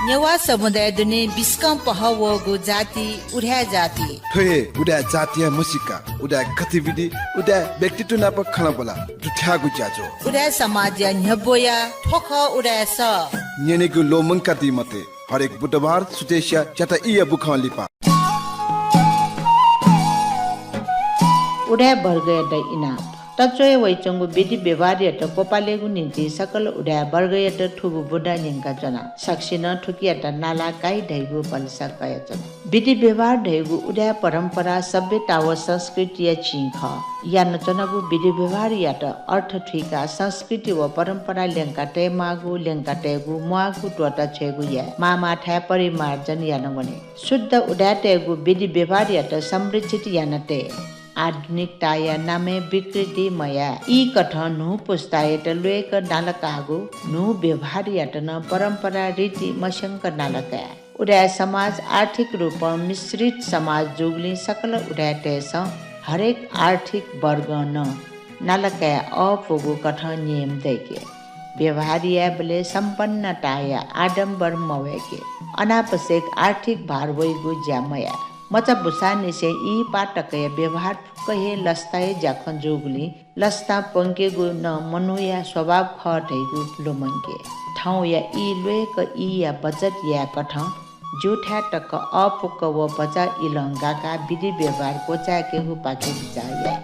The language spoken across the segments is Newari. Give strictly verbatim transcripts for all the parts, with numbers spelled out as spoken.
नेवाः समुदाय दुने बिस्कं पहः वःगु जाति उदाय् जाति। थ्व हे उदाय् जातिया म्हसीका, उदाय् गतिविधि, उदाय् व्यक्तित्व नाप खँल्हाबल्हा दुथ्याःगु ज्याझ्वः। उदाय् समाजया न्ह्यब्वया थ्व खः उदाय् सः। न्यनेगु ल्वःमंकादी मते। हरेक बुधबार सुथसिया च्याता ईया बुखं लिपा। उदाय् वर्गयात इनाप। तच्वया वइच्वंगु विधि व्यवहारयात क्वपालेगु निंतिं सकल उदाय् वर्गयात थुगु बुँदा न्यंकाच्वना। सकसिनं थुकियात नाला काइ धइगु भलसा कयाच्वना। विधि व्यवहार धइगु उदाय् परम्परा सभ्यता व संस्कृतिया चिं खः। यानाच्वनागु विधि व्यवहारयात अर्थ थुइकाः संस्कृति व परम्परा ल्यंका तयेमाःगु, ल्यंका तयेगु, म्वाःगु त्वःता छ्वयेगु याये। माःमाःथाय् परिमार्जन याना वने। शुद्ध उदाय्‌तय्‌गु विधि व्यवहारयात संरक्षित याना तये। आधुनिकताया नामय् विकृति मयाये। ईकथं न्हू पुस्तायात ल्वय्‌क नालाकाःगु न्हू व्यवहारयात नं परम्परा रीति मस्यंक नालाकाये। उदाय् समाज आर्थिक रूपं मिश्रित समाज जूगुलिं सकल उदाय्‌तय्‌सं हरेक आर्थिक वर्गं नं नालाकाये अःपुगु कथं नियम दय्‌के। व्यवहार यायेबलय् सम्पन्नताया आडम्बर मवय्‌के। अनावश्यक आर्थिक भार वइगु ज्या मयाये। मचा बुसांनिसें ई पाः तकया व्यवहार फुक्क हे लसताया ज्याखँ जूगुलिं लसता प्वंकेगु नं मनूया स्वभाव खः धइगु लुमंके। थौंया ई ल्वय्‌क ईया बचत यायेकथं ज्यूथाय् तक अःपुक व भचा इलं गाकाः विधि व्यवहार क्वचाय्‌केगुपाखे बिचाः याये।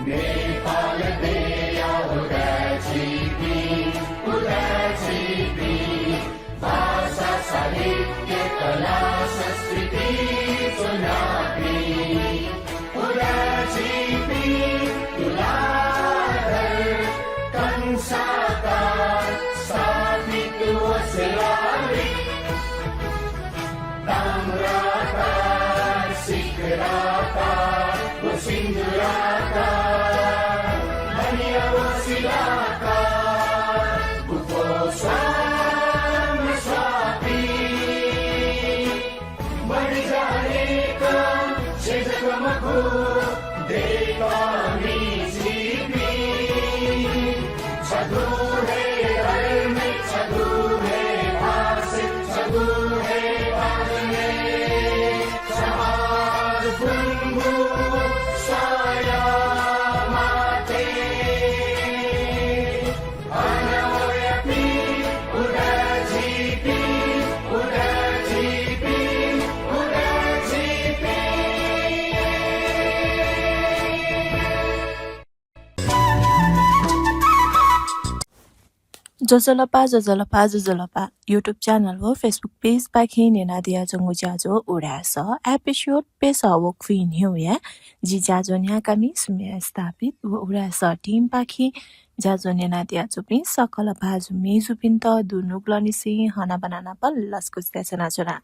नेपाल देया उदाय् झीपिं, उदाय् झीपिं, भाषा, साहित्य, कला, संस्कृति ज्वनापिं, उदाय् झीपिं तुलाधर कंसाकार स्थापित व शिलालिपि। ताम्राकार, सिकराकार व सिन्दूराकार, मणि व शिलाकार, गुफो स्वां स्वापी। मरि जानेक छेँ जक मखु, दय्‌कामि झीपिं। छगू हे धर्म, छगू हे भाषा, छगू हे भाषा, छगू हे ज्वजलपा, ज्वजलपा, ज्वजलपा। YouTube channel व Facebook page पाखें न्यनादियाच्वंगु ज्याझ्वः उदाय् सः episode प्यसः व खुइन्हय्‌या जि ज्याझ्वः न्ह्याकामि सुम्या स्थापित व उदाय् सः team पाखें ज्याझ्वः न्यनादियाच्वंपिं सकल भाजु मय्‌जुपिन्त दुनुगलंनिसें हनाबना नाप लसकुस देछानाच्वना।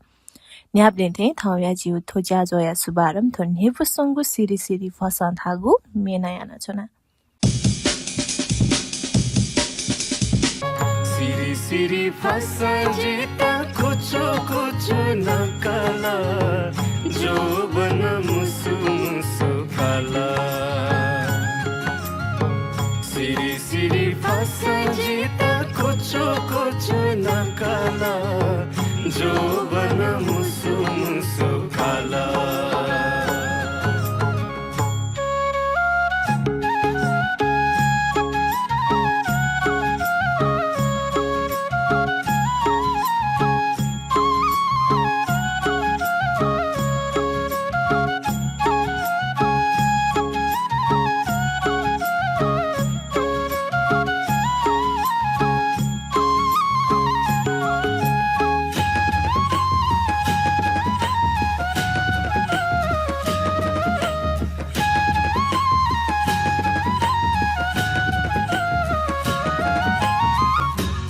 न्ह्याबलें थें थौंया जिगु थ्व ज्याझ्वःया शुभारम्भ थ्व न्ह्यइपुसे च्वंगु सिरि सिरि फसं धाःगु म्येनं यानाच्वना। सिरि सिरि फसं जितः कुचु कुचु नकल, जोबन मुसु मुसु खल। सिरि सिरि फसं जितः कुचु कुचु नकल, जोबन मुसु मुसु खल।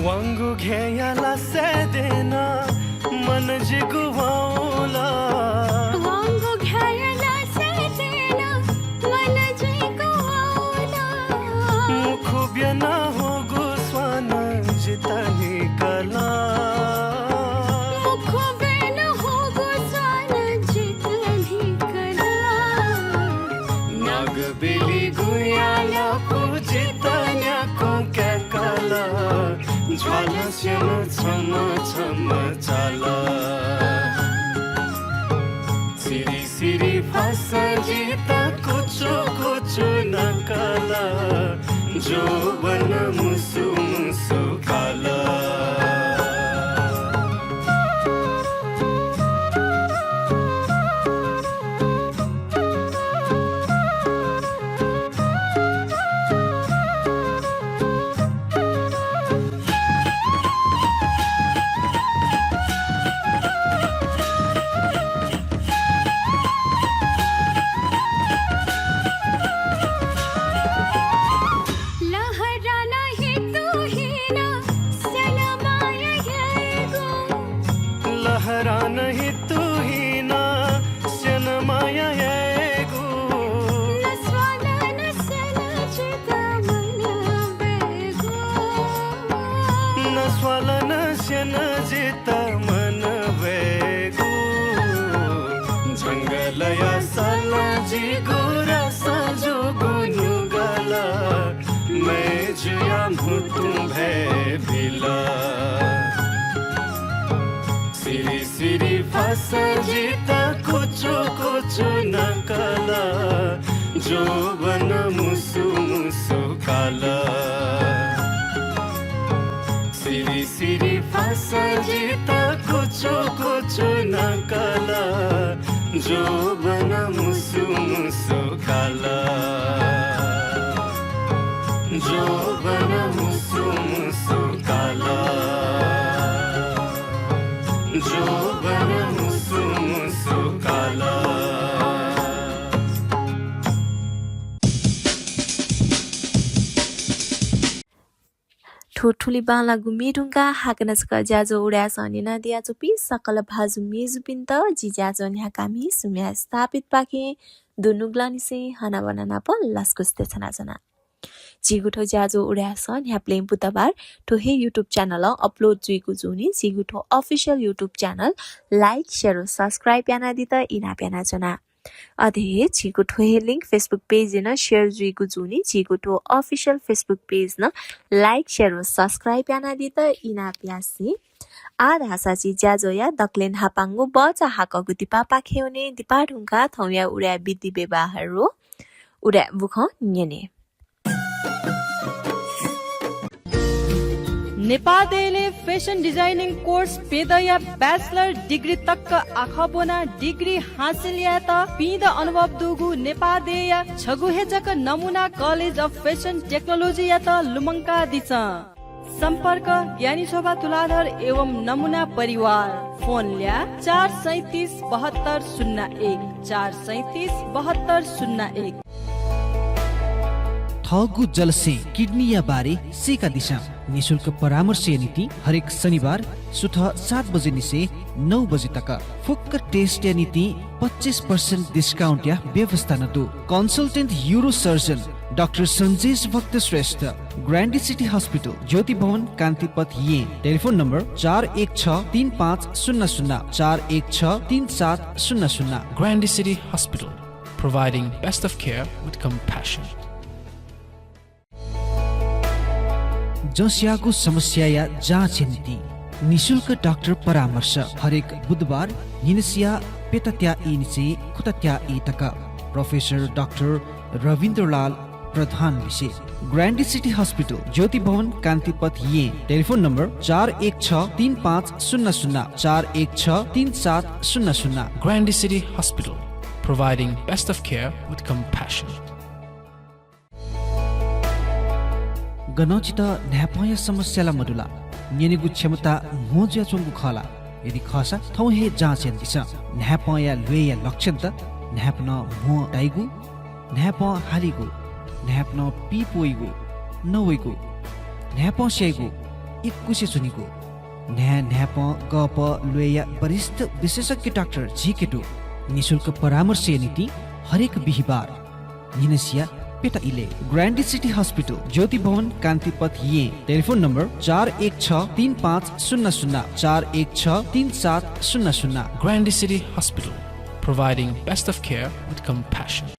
वंगु घ्यःया लासय् देन मन जिगु वल। वंगु घ्यःया लासय् देन मन जिगु वल। मुखु ब्यना होगु स्वान जितः निकल। मुखु ब्यना होगु स्वान आलस्यं छम्ह छम्ह चाल। सिरि सिरि फासं जितः कुचु कुचु नकल, जोबन मुसु मुसु काल। लहरा नहीं तू ही ना, स्यन माया यायेगु। लहरा नहीं तू ही ना, स्यन माया यायेगु। नस्वालं स्यन जितः मन वयेगु। नस्वालं स्यन जितः मन वयेगु। जंगलया सालं जिगु रस जूगु नुगल, मय्जुया म्हुतुं भय् बिल। सिरि सिरि फासं जितः कुचु कुचु नकल, जोबन मुसु मुसु काल। सिरि सिरि फासं जितः कुचु कुचु नकल, जोबन मुसु मुसु काल। जोबन मुसु मुसु काल। जोबन मुसु मुसु काल। थ्व थुलि बांलाःगु म्ये धुंकाः हाकनं छकः ज्याझ्वः उदाय् सः न्यनादियाच्वंपिं सकल भाजु मय्जुपिन्त जि ज्याझ्वः न्ह्याकामि सुम्या स्थापितपाखें दुनुगलंनिसें हनाबना नाप लसकुस देछानाच्वना। झीगु थ्व ज्याझ्वः उदाय् सः न्ह्याबलें बुधबार थ्व हे YouTube channel-य् upload जुइगु जूनिं झीगु थ्व official YouTube channel like, share व subscribe यानादीत इनाप यानाच्वना। अथे हे झीगु थ्व हे link Facebook page-य् नं share जुइगु जूनिं झीगु थ्व official Facebook page नं like, share व subscribe यानादीत इनाप यासें आः धाःसा झी ज्याझ्वःया दकलय् न्हापांगु बचा हाकःगु दिपापाखे वने। दिपा धुंकाः थौंया उदाय् विधि व्यवहार व उदाय् बुखँ न्यने। नेपाः देय्‌लय् fashion designing course प्यदँया bachelor degree तक आखः ब्वनाः degree हासिल यायेत पीदँ अनुभव दुगु नेपाः देय्‌या छगू हे जक नमुना College of Fashion Technology-यात लुमंकादिसँ। सम्पर्क, ज्ञानी शोभा तुलाधर एवं नमुना परिवार। फोन ल्याः, चार सैँतिस बहत्तर शून्य एक, चार सैँतिस बहत्तर शून्य एक। थःगु जलस्यें किडनीया बारे सीकादिसँ। निशुल्क परामर्शया निंतिं हरेक शनिबार सुथ सात बजेनिसें नौ बजे तक। फुक्क test-या निंतिं पच्चिस percent discount-या व्यवस्था नं दु। Consultant urosurgeon डाक्टर सन्जेश भक्त श्रेष्ठ, Grande City Hospital, ज्योति भवन, कान्तिपथ, येँ। टेलिफोन नम्बर चार एक छ तीन पाँच शून्य शून्य, चार एक छ तीन सात शून्य शून्य। Grande City Hospital, providing best of care with compassion. जँस्याःगु समस्याया जाँचया निंतिं निशुल्क डाक्टर परामर्श हरेक बुधबार न्हिनसिया प्यतात्या ईनिसें खुतात्या ई तक। प्रोफेसर डाक्टर रविन्द्रलाल प्रधान लिसे। ग्रान्डी सिटी हस्पिटल, ज्योति भवन, कान्तिपथ, येँ। टेलिफोन नम्बर चार एक छ तीन पाँच शून्य शून्य, चार एक छ तीन सात शून्य शून्य। Grande City Hospital, providing best of care with compassion. गनं छितः न्हाय्पंया समस्या ला मदु ला? न्यनेगु क्षमता म्हो जुयाच्वंगु खः ला? यदि खःसा थौं हे जाँच यानादिसँ। न्हाय्पंया ल्वय्या लक्षणत न्हाय्पनं म्हो ताइगु, न्हाय्पं हालीगु, न्हाय्पनं पीप वइगु, नवइगु, न्हाय्पं स्याइगु, इक्कुसे च्वनीगु। न्हाय् न्हाय्पं गःपः ल्वय्या वरिष्ठ विशेषज्ञ डाक्टर झीके दु। निशुल्क परामर्शया निंतिं हरेक बिहिबार न्हिनसिया प्यता इलय्। ग्रान्डी सिटी हस्पिटल, ज्योति भवन, कान्तिपथ, येँ। टेलिफोन नम्बर चार एक छ तीन पाँच शून्य शून्य, चार एक छ तीन सात शून्य शून्य। Grande City Hospital, providing best of care with compassion.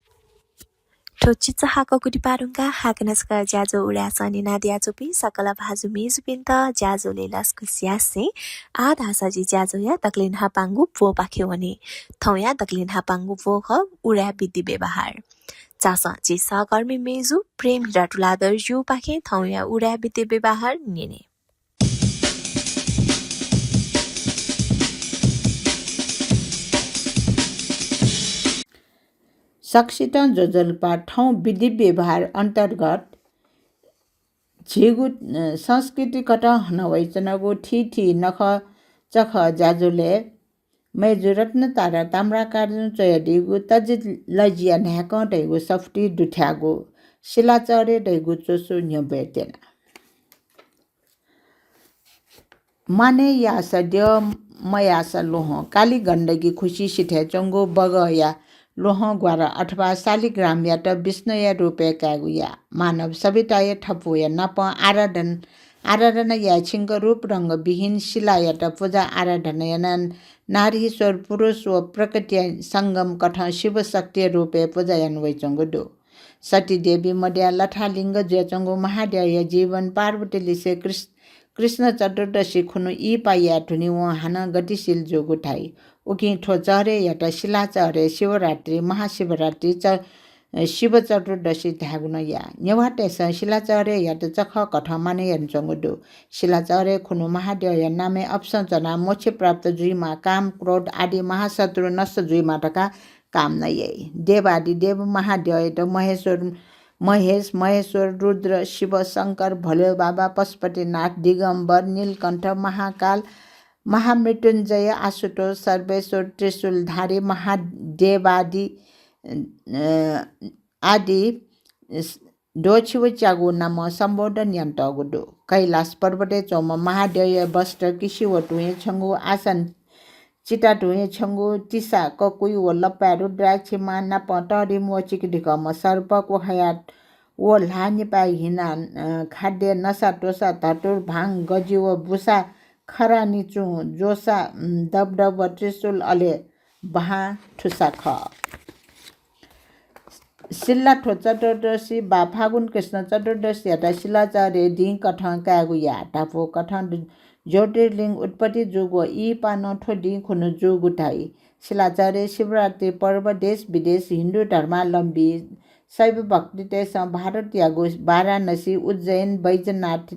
थ्व चिचाहाकःगु दिपाः धुंकाः हाकनं छकः ज्याझ्वः उदाय् सः न्यनादियाच्वंपिं सकल भाजु मय्जुपिन्त ज्याझ्वलय् लसकुस यासें आः धाःसा जि ज्याझ्वःया दकले न्हापांगु ब्वपाखे वने। थौंया दकले न्हापांगु ब्व खः उदाय् विधि व्यवहार। झासँ जि सहकर्मी मय्जु प्रेम हिरा तुलाधरजुपाखें थौंया उदाय् विधि व्यवहार न्यने। सकसितं ज्वजलपा। थौं विधि व्यवहार अन्तर्गत झीगु, अ, संस्कृति कथं हना वइच्वनागु थीथी नखःचखः ज्याझ्वलय् मय्जु रत्नतारा ताम्राकारजुं च्वयादीगु तजिलजिया न्हाय्कं धइगु सफुती दुथ्याःगु सिलाचह्रे धइगु च्वसु न्ह्यब्वये त्यना। मानय् याःसा द्यः, मयाःसा ल्वहं। काली गण्डकी खुसि सिथय् च्वंगु बगःया ल्वहं ग्वारा अथवा शालिग्रामयात विष्णुया रूपय् कायेगु याः। मानव सभ्यताया थपु वया नापं आराधन-, आराधना याये छिंक रूपरंगविहीन सिलायात पुजा आराधना यानाः नारीश्वर पुरुष व प्रकृतिया संगम कथं शिवशक्तिया रूपय् पुजा याना वइच्वंगु दु। सतीदेवी मदयाः लथालिङ्ग जुयाच्वंगु महाद्यःया जीवन पार्वतीलिसे कृष्-, कृष्ण चतुर्दशी खुन्हु इहिपा याये धुनिवं हानं गतिशील जूगु धाइ। उकिं थ्व चह्रेयात सिलाचह्रे, शिवरात्रि, महाशिवरात्रि, च-, शिव चतुर्दशी धायेगु नं याः। नेवाःतय्सं सिलाचह्रेयात चखः कथं मानय् यानाच्वंगु दु। सिलाचह्रे खुन्हु महाद्यःया नामय् अपसं च्वनाः मोक्ष प्राप्त जुइमाः, काम, क्रोध आदि महाशत्रु नष्ट जुइमाः धकाः कामना याइ। देवादिदेव महाद्यःयात महेश्वर, महेश, महेश्वर, रुद्र, शिव, शंकर, भोलेबाबा, पशुपतिनाथ, दिगम्बर, नीलकण्ठ, महाकाल, महामृत्युञ्जय, आशुतोष, सर्वेश्वर, त्रिशूलधारी, महादेवादि, अ, आदि द्वःछि व च्यागू नामं सम्बोधन यानातःगु दु। कैलाश पर्वतय् च्वंम्ह महाद्यःया वस्त्र किसि व धुँया छ्यंगू, आसन चिता धुँया छ्यंगू, तिसा, ककुइ व लप्पाय् रुद्राक्षी मां नाप तःधिम्ह व चिकिधिकःम्ह सर्प क्वखयाः व ल्हाः निपाय् हिनाः, अ, खाद्य नसा त्वसा धतुर भाङ गजि व बुसा खरा निचुं ज्वसा, उम्, दबदब व त्रिशूल अले बहां थुसा खः। सिल्ला थ्व चतुर्दशी वा फागुन कृष्ण चतुर्दशीयात सिलाचह्रे दिं कथं कायेगु याः। धापू कथं ज्योतिर्लिङ्ग उत्पत्ति जूगु व इहिपा नं थ्व दिं खुन्हु जूगु धाइ। सिलाचह्रे शिवरात्रि पर्व देश विदेश हिन्दू धर्मावलम्बी शैव भक्ततय्सं भारतयागु वाराणसी, उज्जैन, बैजनाथ,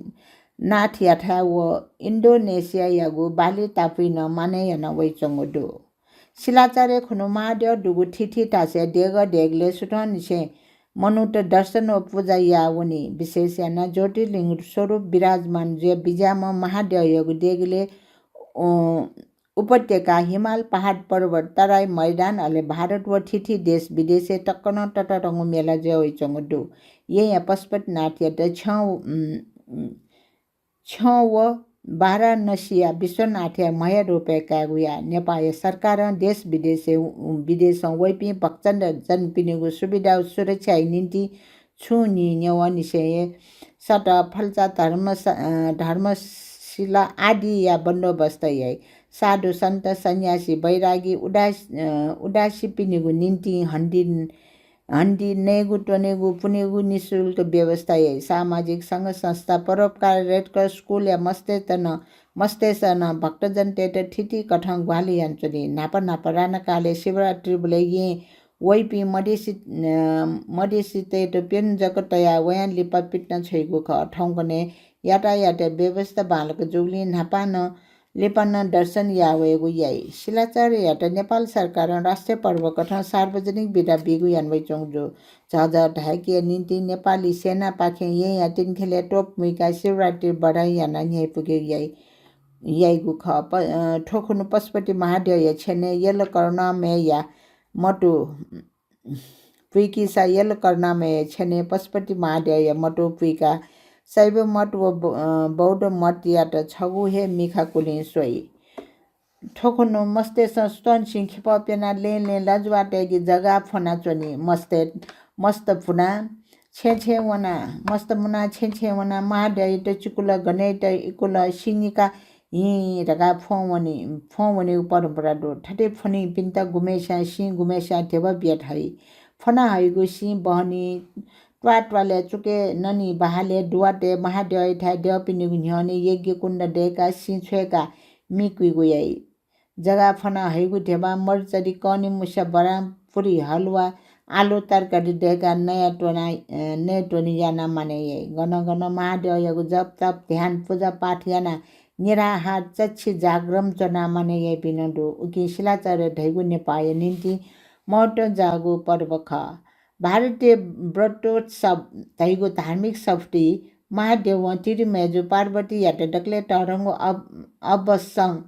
नाथयाथाय् व इन्डोनेसियायागु बाली टापुइ नं मानय् याना वइच्वंगु दु। सिलाचह्रे खुन्हु महाद्यः दुगु थीथी थासय् देगः देगलय् सुथंनिसें मनूत दर्शन व पुजा याः वनी। विशेष यानाः ज्योतिर्लिङ्ग स्वरूप विराजमान जुया बिज्याःम्ह महाद्यःयागु देगलय्, अ, उपत्यका, हिमाल, पहाड, पर्वत, तराई, मैदान, अले भारत व थीथी देश विदेशय् तकं नं ततःधंगु मेला जुया वइच्वंगु दु। येँया पशुपतिनाथयात छ्यं, उम्, छ्यं व वाराणसीया विश्वनाथया म्हया रूपय् कायेगु याः। नेपाःया सरकारं देश विदेशय्, विदेशं वइपिं भक्तजनपिनिगु सुविधा व सुरक्षाया निंतिं छुं न्हि न्ह्यवंनिसें हे सत, फल्चा, धर्मस-, अ, धर्मशिला आदिया बन्दोबस्त याइ। साधु, सन्त, सन्यासी, बैरागी, उदास-, अ, उदासीपिनिगु निंतिं हण्डी, हण्डी नयेगु, त्वनेगु, पुनेगु निशुल्क व्यवस्था याइ। सामाजिक संघ संस्था, परोपकार, रेड क्रस स्कुलया मस्तय्त नं, मस्तय्सं नं भक्तजनतय्त थीथी कथं ग्वाहालि यानाच्वनी। न्हापा न्हापा राणाकालय् शिवरात्रिबलय् येँ वइपिं मधेसी, अ, मधेसीतय्त प्यन्हु जक तयाः वयां लिपा पितिना छ्वइगु खः। थौंकन्हय् यातायातया व्यवस्था बांलाक जूगुलिं न्हापां नं लिपा नं दर्शन याः वयेगु याइ। सिलाचह्रेयात नेपाल सरकारं राष्ट्रिय पर्व कथं सार्वजनिक बिदा बीगु याना वइच्वंगु दु। झःझः धाय्केया निंतिं नेपाली सेनापाखें येँया तिंख्यलय् तोप मुइकाः शिवरात्रि बधाई यानाः न्ह्यइपुगु याइ, याइगु खः। प-, अ, थ्व खुन्हु पशुपति महाद्यःया छ्यनय् यल करुणामयया मतु पुइकीसा यल करुणामयया छ्यनय् पशुपति महाद्यःया मतु पुइकाः शैव मत व ब-, अ, बौद्ध मतयात छगू हे मिखा कुलिं स्वइ। थ्व खुन्हु मस्तय्सं सुथंनिसें खिपः प्यनाः लँय् लँय् लजुवातय्गु जगाः फ्वनाच्वनी। मस्तय्, मस्त पुनाः छेँय् छेँय् वनाः, मस्त मुनाः छेँय् छेँय् वनाः महाद्यःयात चिकुल, गनयात इकुल, सिँ निकाः हिँ धकाः फ्वं वनी, फ्वं वनीगु परम्परा दु। थथे फ्वनीपिन्त गुम्हस्यां सिँ, गुम्हस्यां ध्यबा बियाः धाइ। फ्वना हइगु सिं बहनी त्वाःत्वालय् चुकय् ननी बहालय् दुवातय् महाद्यःयाथाय् द्यःपिनिगु न्ह्यःने यज्ञ कुण्ड दय्काः सिं छ्वय्काः मि कुइगु याइ। जगाः फ्वना हइगु ध्यबा मरिचरि कनिमुस्या बरां पुरी हलुवा आलु तरकारी दय्काः नया त्वना, अ, नये त्वने यानाः मानय् याइ। गन गन महाद्यःयागु जप तप ध्यान पुजा पाठ यानाः निराहार चच्छि जाग्रम च्वनाः मानय् याइपिं नं दु। उकिं सिलाचर्या धइगु नेपाःया निंतिं महत्त्वं जाःगु पर्व खः। भारतीय व्रतोत्सव धइगु धार्मिक सफुति महाद्यवं तिरिमय्जु पार्वतीयात दकलय् तःधंगु अब-, अवसं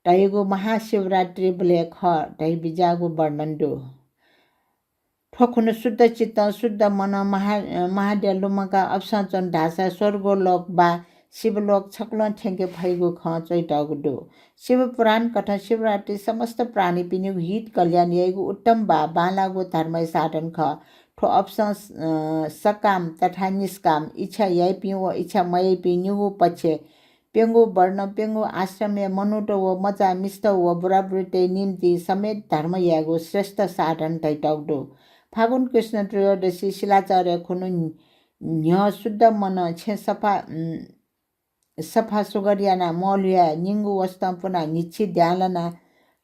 धइगु महाशिवरात्रिबलय् खः धइबिज्याःगु वर्णन दु। थ्व खुन्हु शुद्ध चित्तं शुद्ध मनं महा-, महाद्यः लुमंकाः अवसं च्वन धाःसा स्वर्गलोक वा शिवलोक छकलं थ्यंके फइगु खँ च्वइतःगु दु। शिवपुराण कथं शिवरात्रि समस्त प्राणीपिनिगु हित कल्याण याइगु उत्तम वा बांलाःगु धर्मया साधन खः। थ्व अवसं, अ, सकाम तथा निष्काम इच्छा याइपिं व इच्छा मयाइपिं निगू पक्षय् प्यंगू वर्ण, प्यंगू आश्रमया मनूत व मचामिस्त व बुराबुरीतय् निंतिं समेत धर्म यायेगु श्रेष्ठ साधन धइतःगु दु। फागुन कृष्ण त्रयोदशी सिलाचर्या खुन्हु न्ह्यः शुद्ध मनं छेँ सफा, उम्, सफा सुग्घर यानाः म्वःल्हुयाः निंगू वसतं पुनाः न्हिच्छि द्यां लानाः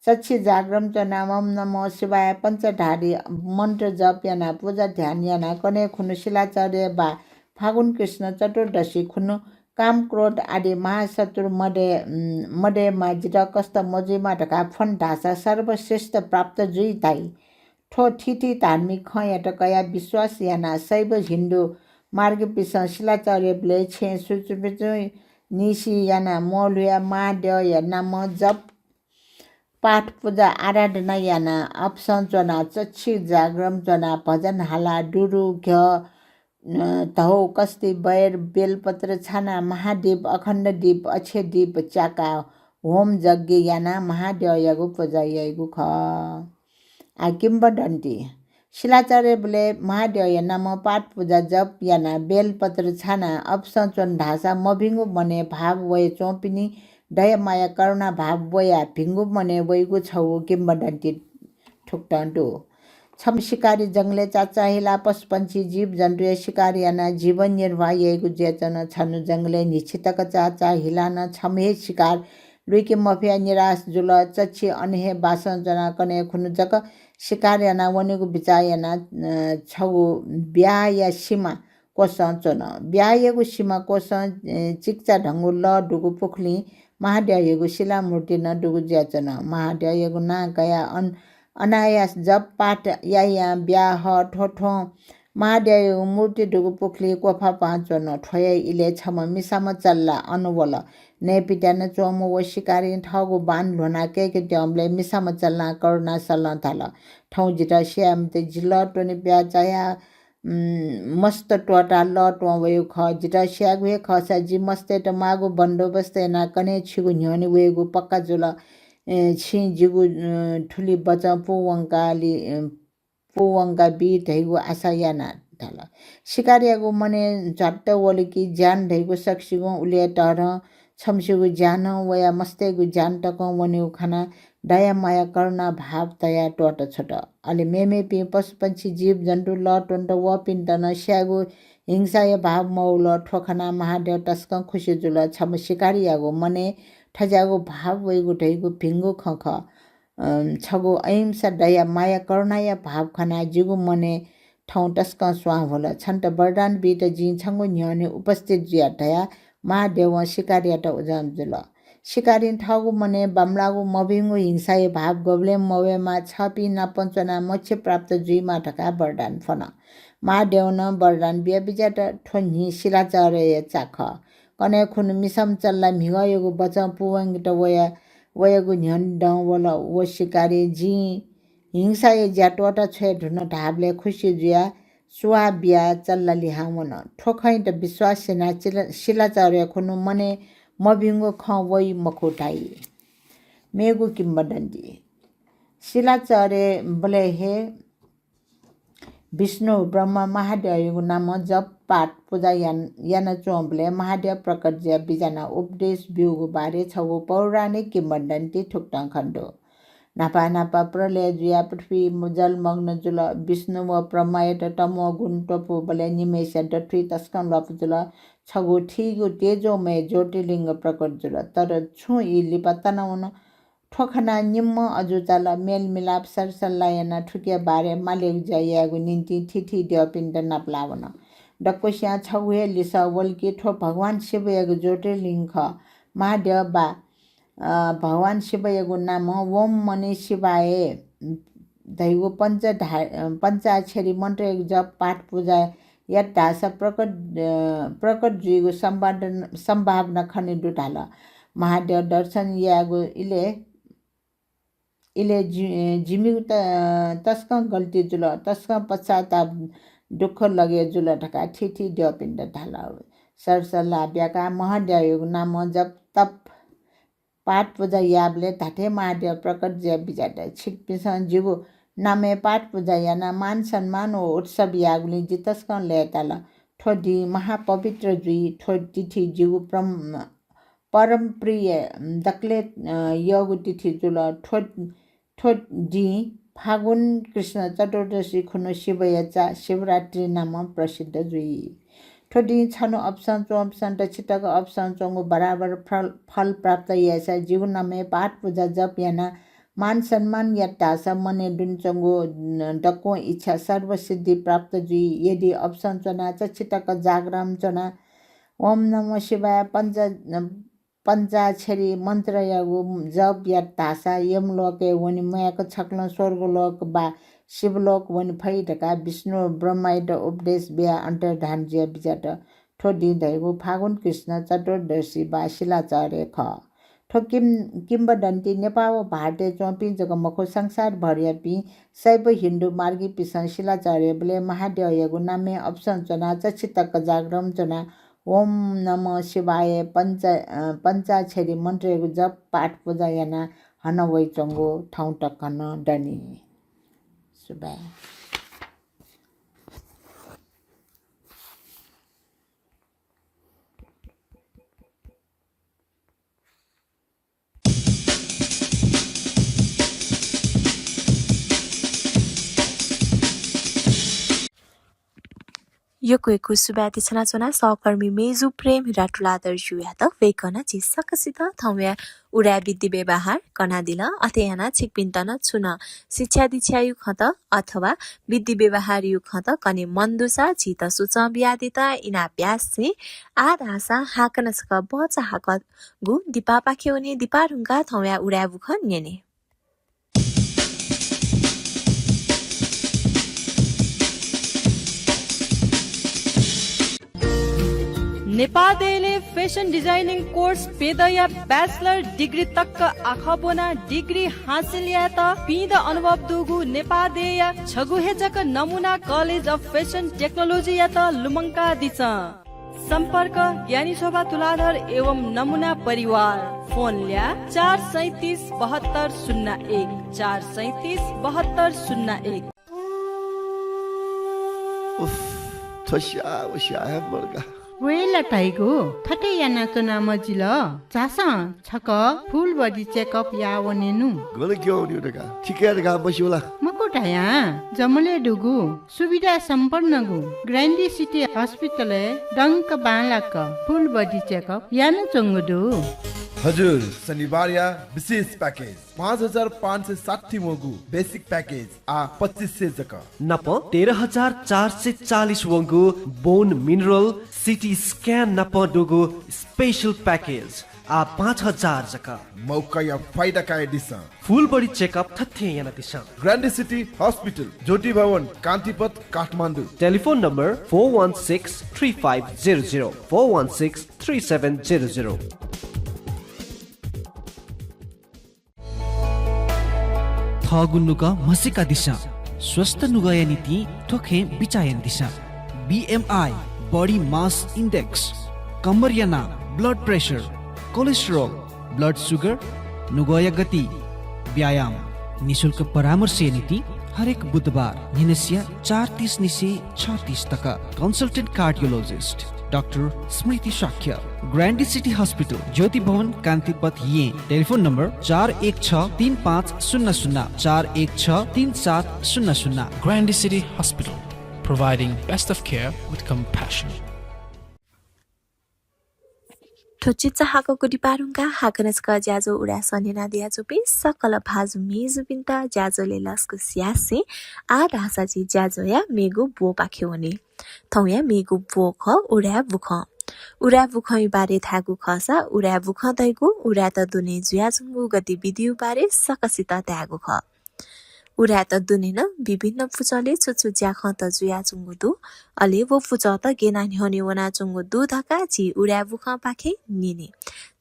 चच्छि जाग्रम च्वनाः ॐ नमः शिवाय पञ्चधारी मन्त्र जप यानाः पुजा ध्यान यानाः कन्हय् खुन्हु सिलाचर्या वा फागुन कृष्ण चतुर्दशी खुन्हु काम क्रोध आदि महाशत्रु मदये, उम्, मदयेमा जितः कष्ट मजुइमा धकाः फ्वन धाःसा सर्वश्रेष्ठ प्राप्त जुइ धाइ। थ्व थीथी धार्मिक खँयात कयाः विश्वास यानाः शैव हिन्दू मार्गीपिसं सिलाचर्याबलय् छेँ सुचुपिचु निसि यानाः म्वःल्हुयाः महाद्यःया नामं जप पाठ पुजा आराधना यानाः अपसं च्वनाः चच्छि जाग्रम च्वनाः भजन हालाः दुरु घ्यः, अ, धौ, कस्ति, बैर, बेलपत्र छानाः महादीप, अखण्ड दीप, अक्षय दीप च्याकाः होम यज्ञ यानाः महाद्यःयागु पुजा याइगु खः। आ, किंवदन्ती। सिलाचर्याबलय् महाद्यःया नामं पाठ पुजा जप यानाः बेलपत्र छानाः अपसं च्वन धाःसा मभिंगु मनय् भाव वयाच्वंपिनि दया माया करुणा भाव वयाः भिंगु मनय् वइगु छगू किंवदन्ती थुकथं दु। छम्ह शिकारी जंगलय् चाचाः हिलाः पशुपंक्षी जीवजन्तुया शिकार यानाः जीवन निर्वाह याइगु जुयाच्वन। छन्हु जंगलय् न्हिच्छि तक चाचाः हिलाः नं छम्ह हे शिकार लुइके मफयाः निराश जुल। चच्छि अन हे बासं च्वनाः कन्हय् खुन्हु जक शिकार यानाः वनेगु बिचाः यानाः, अ, छगू ब्याहाया सिमा क्वसं च्वन। ब्याहायागु सिमा क्वसं, अ, चिकिचा धंगु लः दुगु पुखुलिं महाद्यःयागु शिलामूर्ति नं दुगु जुयाच्वन। महाद्यःयागु नां कयाः अन-, अनायास जप पाठ यायां ब्याहा हः। थ्व थ्वं महाद्यःयागु मूर्ति दुगु पुखुलिइ क्वफापां च्वन। थ्वया इलय् छम्ह मिसाम्ह चल्ला अन वल। नयेपित्यानाच्वंम्ह व शिकारीं थःगु बाण ल्ह्वनाः कय्केत्यंबलय् मिसाम्ह चल्लां करुणा सलं धाल, थौं जितः स्याये मते, जि लः त्वने प्याः चायाः, उम्, मस्त त्वःताः लः त्वं वयागु खः। जितः स्यायेगु हे खःसा जि मस्तय्त माःगु बन्दोबस्त यानाः कन्हय् छिगु न्ह्यःने वयेगु पक्का जुल। ए, छिं जिगु, अ, थुलि बचं पूवंकालि, अ, पूवंका बी धइगु आशा याना धाल। शिकारीयागु मनय् झ्वात्त वल कि ज्यान धइगु सकसिगुं उलि हे तःधं छम्हसिगु ज्यानं वयाः मस्तय्गु ज्यान तकं वनेगु खनाः दया माया करुणा भाव तयाः त्वःत छ्वत। अले मेमेपिं पशुपंक्षी जीवजन्तु लः त्वनेत वःपिन्त नं स्यायेगु हिंसाया भाव मवल। थ्व खनाः महाद्यः तसकं खुसि जुल। छम्ह शिकारीयागु मनय् थज्याःगु भाव वइगु धइगु भिंगु खँ खः। अं, छगू अहिंसा, दया, माया, करुणाया भाव खनाः जिगु मनय् थौं तसकं स्वां ह्वल। छन्त वरदान बीत जिं छंगु न्ह्यःने उपस्थित जुया धयाः महाद्यवं शिकारीयात उजं जुल। शिकारीं थःगु मनय् बांमलाःगु मभिंगु हिंसाया भाव गुबलें मवयेमा, छःपिं नाप च्वनाः मोक्ष प्राप्त जुइमा धकाः वरदान फ्वन। महाद्यवं वरदान बिया बिज्यात। थ्व न्हि सिलाचह्रेया चा खः। कन्हय् खुन्हु मिसाम्ह चल्ला म्हिगःयागु बचं पूवंकेत वया वयागु न्ह्यःने दं वल। व शिकारी जिं हिंसाया ज्या त्वःता छ्वये धुन धाःबलय् खुसि जुयाः सुवाः बियाः चल्ला लिहां वन। थ्व खँयात विश्वास यानाः चिला-, सिलाचह्रे खुन्हु मनय् मभिंगु खँ वइ मखु धाइ। मेगु किंवदन्ती। सिलाचह्रेबलय् हे विष्णु ब्रह्मा महाद्यःयागु नामं जप पाठ पुजा यान-, यानाच्वंबलय् महाद्यः प्रकट जुयाः बिज्यानाः उपदेश ब्यूगु बारे छगू पौराणिक किंवदन्ती थुकथं खने दु। न्हापा न्हापा प्रलय जुयाः पृथ्वी जलमग्न जुल। विष्णु व ब्रह्मायात तमोगुण त्वपुबलय् निम्हय्‌सिया दथुइ तसकं ल्वापु जुल। छगू थीगु तेजोमय ज्योतिर्लिङ्ग प्रकट जुल। तर छुं ई लिपा तनावन। थ्व खनाः निम्ह अजू चाल। मेलमिलाप सरसल्लाह यानाः थुकिया बारे मालेगु ज्या यायेगु निंतिं थीथी द्यःपिन्त नापलाः वन। दक्वसियां छगू हे लिसः वल कि थ्व भगवान शिवयागु ज्योतिर्लिङ्ग खः। महाद्यः बा, अ, भगवान शिवयागु नामं ओम मणि शिवाय धइगु पञ्चधा-, अ, पञ्चाक्षरी मन्त्रयागु जप पाठ पुजा यात धाःसा प्रकट, अ, प्रकट जुइगु सम्भावना, सम्भावना खने दु धाल। महाद्यः दर्शन यायेगु इलय्, इलय् जि-, जिमिगु त-, तसकं गल्ती जुल, तसकं पश्चाताप दुःख लगे जुल धकाः थीथी द्यःपिन्त धाल। सरसल्लाह ब्याकाः महाद्यःयागु नामं जप तप पाठ पुजा याःबलय् धात्थें महाद्यः प्रकट जुयाः बिज्यात। छिकपिन्सं जिगु नामय् पाठ पुजा यानाः मान सम्मान व उत्सव याःगुलिं जि तसकं लय्ताल। थ्व दिं महापवित्र जुइ। थ्व तिथि जिगु परम, परम प्रिय दकलय्, अ, यःगु तिथि जुल। थ्व, थ्व दिं फागुन कृष्ण चतुर्दशी खुन्हु शिवया चा शिवरात्रि नामं प्रसिद्ध जुइ। थ्व दिं छन्हु अपसं च्वंपिन्सं दच्छि तक अपसं च्वंगु बराबर फल, फल प्राप्त यायेसा जिगु नामय् पाठ पुजा जप यानाः मान सम्मान यात धाःसा मनय् दुने च्वंगु, न, दक्वं इच्छा सर्वसिद्धि प्राप्त जुइ। यदि अपसं च्वनाः चच्छि तक जाग्राम च्वनाः ओम नमः शिवाय पञ्च, न, पञ्चाक्षरी मन्त्रयागु जप यात धाःसा यमलोकय् वने म्वायेक छकलं स्वर्गलोक वा शिवलोक वने फइ धकाः विष्णु ब्रह्मायात उपदेश बियाः अन्तर्धान जुयाः बिज्यात। थ्व दिं धइगु फागुन कृष्ण चतुर्दशी वा शिलाचह्रे खः। थ्व किं-, किंवदन्ती नेपाः व भारतय् च्वंपिं जक मखु, संसारभरयापिं शैव हिन्दू मार्गीपिन्सं शिलाचह्रेबलय् महाद्यःयागु नामय् अपसं च्वनाः चच्छि तक जाग्राम च्वनाः ओम नमः शिवाय पञ्च-, अ, पञ्चाक्षरी मन्त्रयागु जप पाठ पुजा यानाः हना वइच्वंगु थौं तकं नं दनि। सुभाय्। यक्व यक्व सुभाय् देछानाच्वना सहकर्मी मेजु प्रेम हिरा तुलाधरजुयात। वय्कलं झी सकसित थौंया उदाय् विधि व्यवहार कनादिल। अथे यानाः छिकपिन्त नं छुं नं शिक्षा दीक्षायु खँत अथवा विधि व्यवहारयु खँत कने मन दुसा झीत सुचं बियादीत इनाप यासें आः धाःसा हाकनं छकः भचा हाकःगु दिपापाखे वने। दिपा धुंकाः थौंया उदाय् बुखँ न्यने। नेपाः देय्‌लय् fashion designing course प्यदँया bachelor degree तक आखः ब्वनाः degree हासिल यायेत पीदँ अनुभव दुगु नेपाः देय्‌या छगू हे जक नमुना College of Fashion Technology यात लुमंकादिसँ। सम्पर्क ज्ञानी शोभा तुलाधर एवं नमुना परिवार। फोन ल्याः चार सैँतिस बहत्तर शून्य एक, चार सैँतिस बहत्तर शून्य एक। उफ, थ्व स्याः व स्याः हे मदुगु। वय् ला धाइगु, थथे यानाच्वना मजिल। झासँ छकः full body checkup याः वनेनु। गन क्यं वनेगु धकाः, थिकय् धकाः मस्यू ला? मखु धयां, जमलय् दुगु सुविधा सम्पन्नगु Grande City Hospital-य् दंक बांलाक full body checkup यानाच्वंगु दु। हजुर, शनिबारया विशेष package, पाँच हजार पाँच सय साठी वंगु basic package आः पच्चिस सय जक। नाप तेह्र हजार चार सय चालिस वंगु bone mineral, CT scan नाप दुगु special package आः पाँच हजार जक। मौकाया फाइदा कयादिसँ। Full body checkup थथे यानादिसँ। Grande City Hospital, ज्योति भवन, कान्तिपथ, Kathmandu. Telephone number four one six three five zero zero, four one six three seven zero zero। थःगु नुगः म्हसीकादिसँ। स्वस्थ नुगःया निंतिं थ्व खँय् बिचाः यानादिसँ। BMI, body mass index, कम्मरया नाप, blood pressure, cholesterol, blood sugar, नुगःया गति, व्यायाम। निशुल्क परामर्शया निंतिं हरेक बुधबार न्हिनसिया चार तीस निसें छ तीस तक। Consultant cardiologist, डाक्टर स्मृति शाक्य, ग्रान्डी सिटी हस्पिटल, ज्योति भवन, कान्तिपथ, येँ। टेलिफोन नम्बर चार एक छ तीन पाँच शून्य शून्य, चार एक छ तीन सात शून्य शून्य। Grande City Hospital, providing best of care with compassion. थ्व चिचाहाकःगु दिपाः धुंकाः हाकनं छकः ज्याझ्वः उदाय् सः न्यनादियाच्वंपिं सकल भाजु मय्जुपिन्त ज्याझ्वलय् लसकुस यासें आः धाःसा झी ज्याझ्वःया मेगु ब्वपाखे वने। थौंया मेगु ब्व खः उदाय् बुखँ। उदाय् बुखँया बारे धायेगु खःसा उदाय् बुखँ धइगु उदाय्‌त दुने जुयाच्वंगु गतिविधिया बारे सकसित धायेगु खः। उदाय्‌त दुने नं विभिन्न पुचलय् छु छु ज्याखँत जुयाच्वंगु दु, अले व पुचःत गय् यानाः न्ह्यःने वनाच्वंगु दु धकाः झी उदाय् बुखँपाखें न्यने।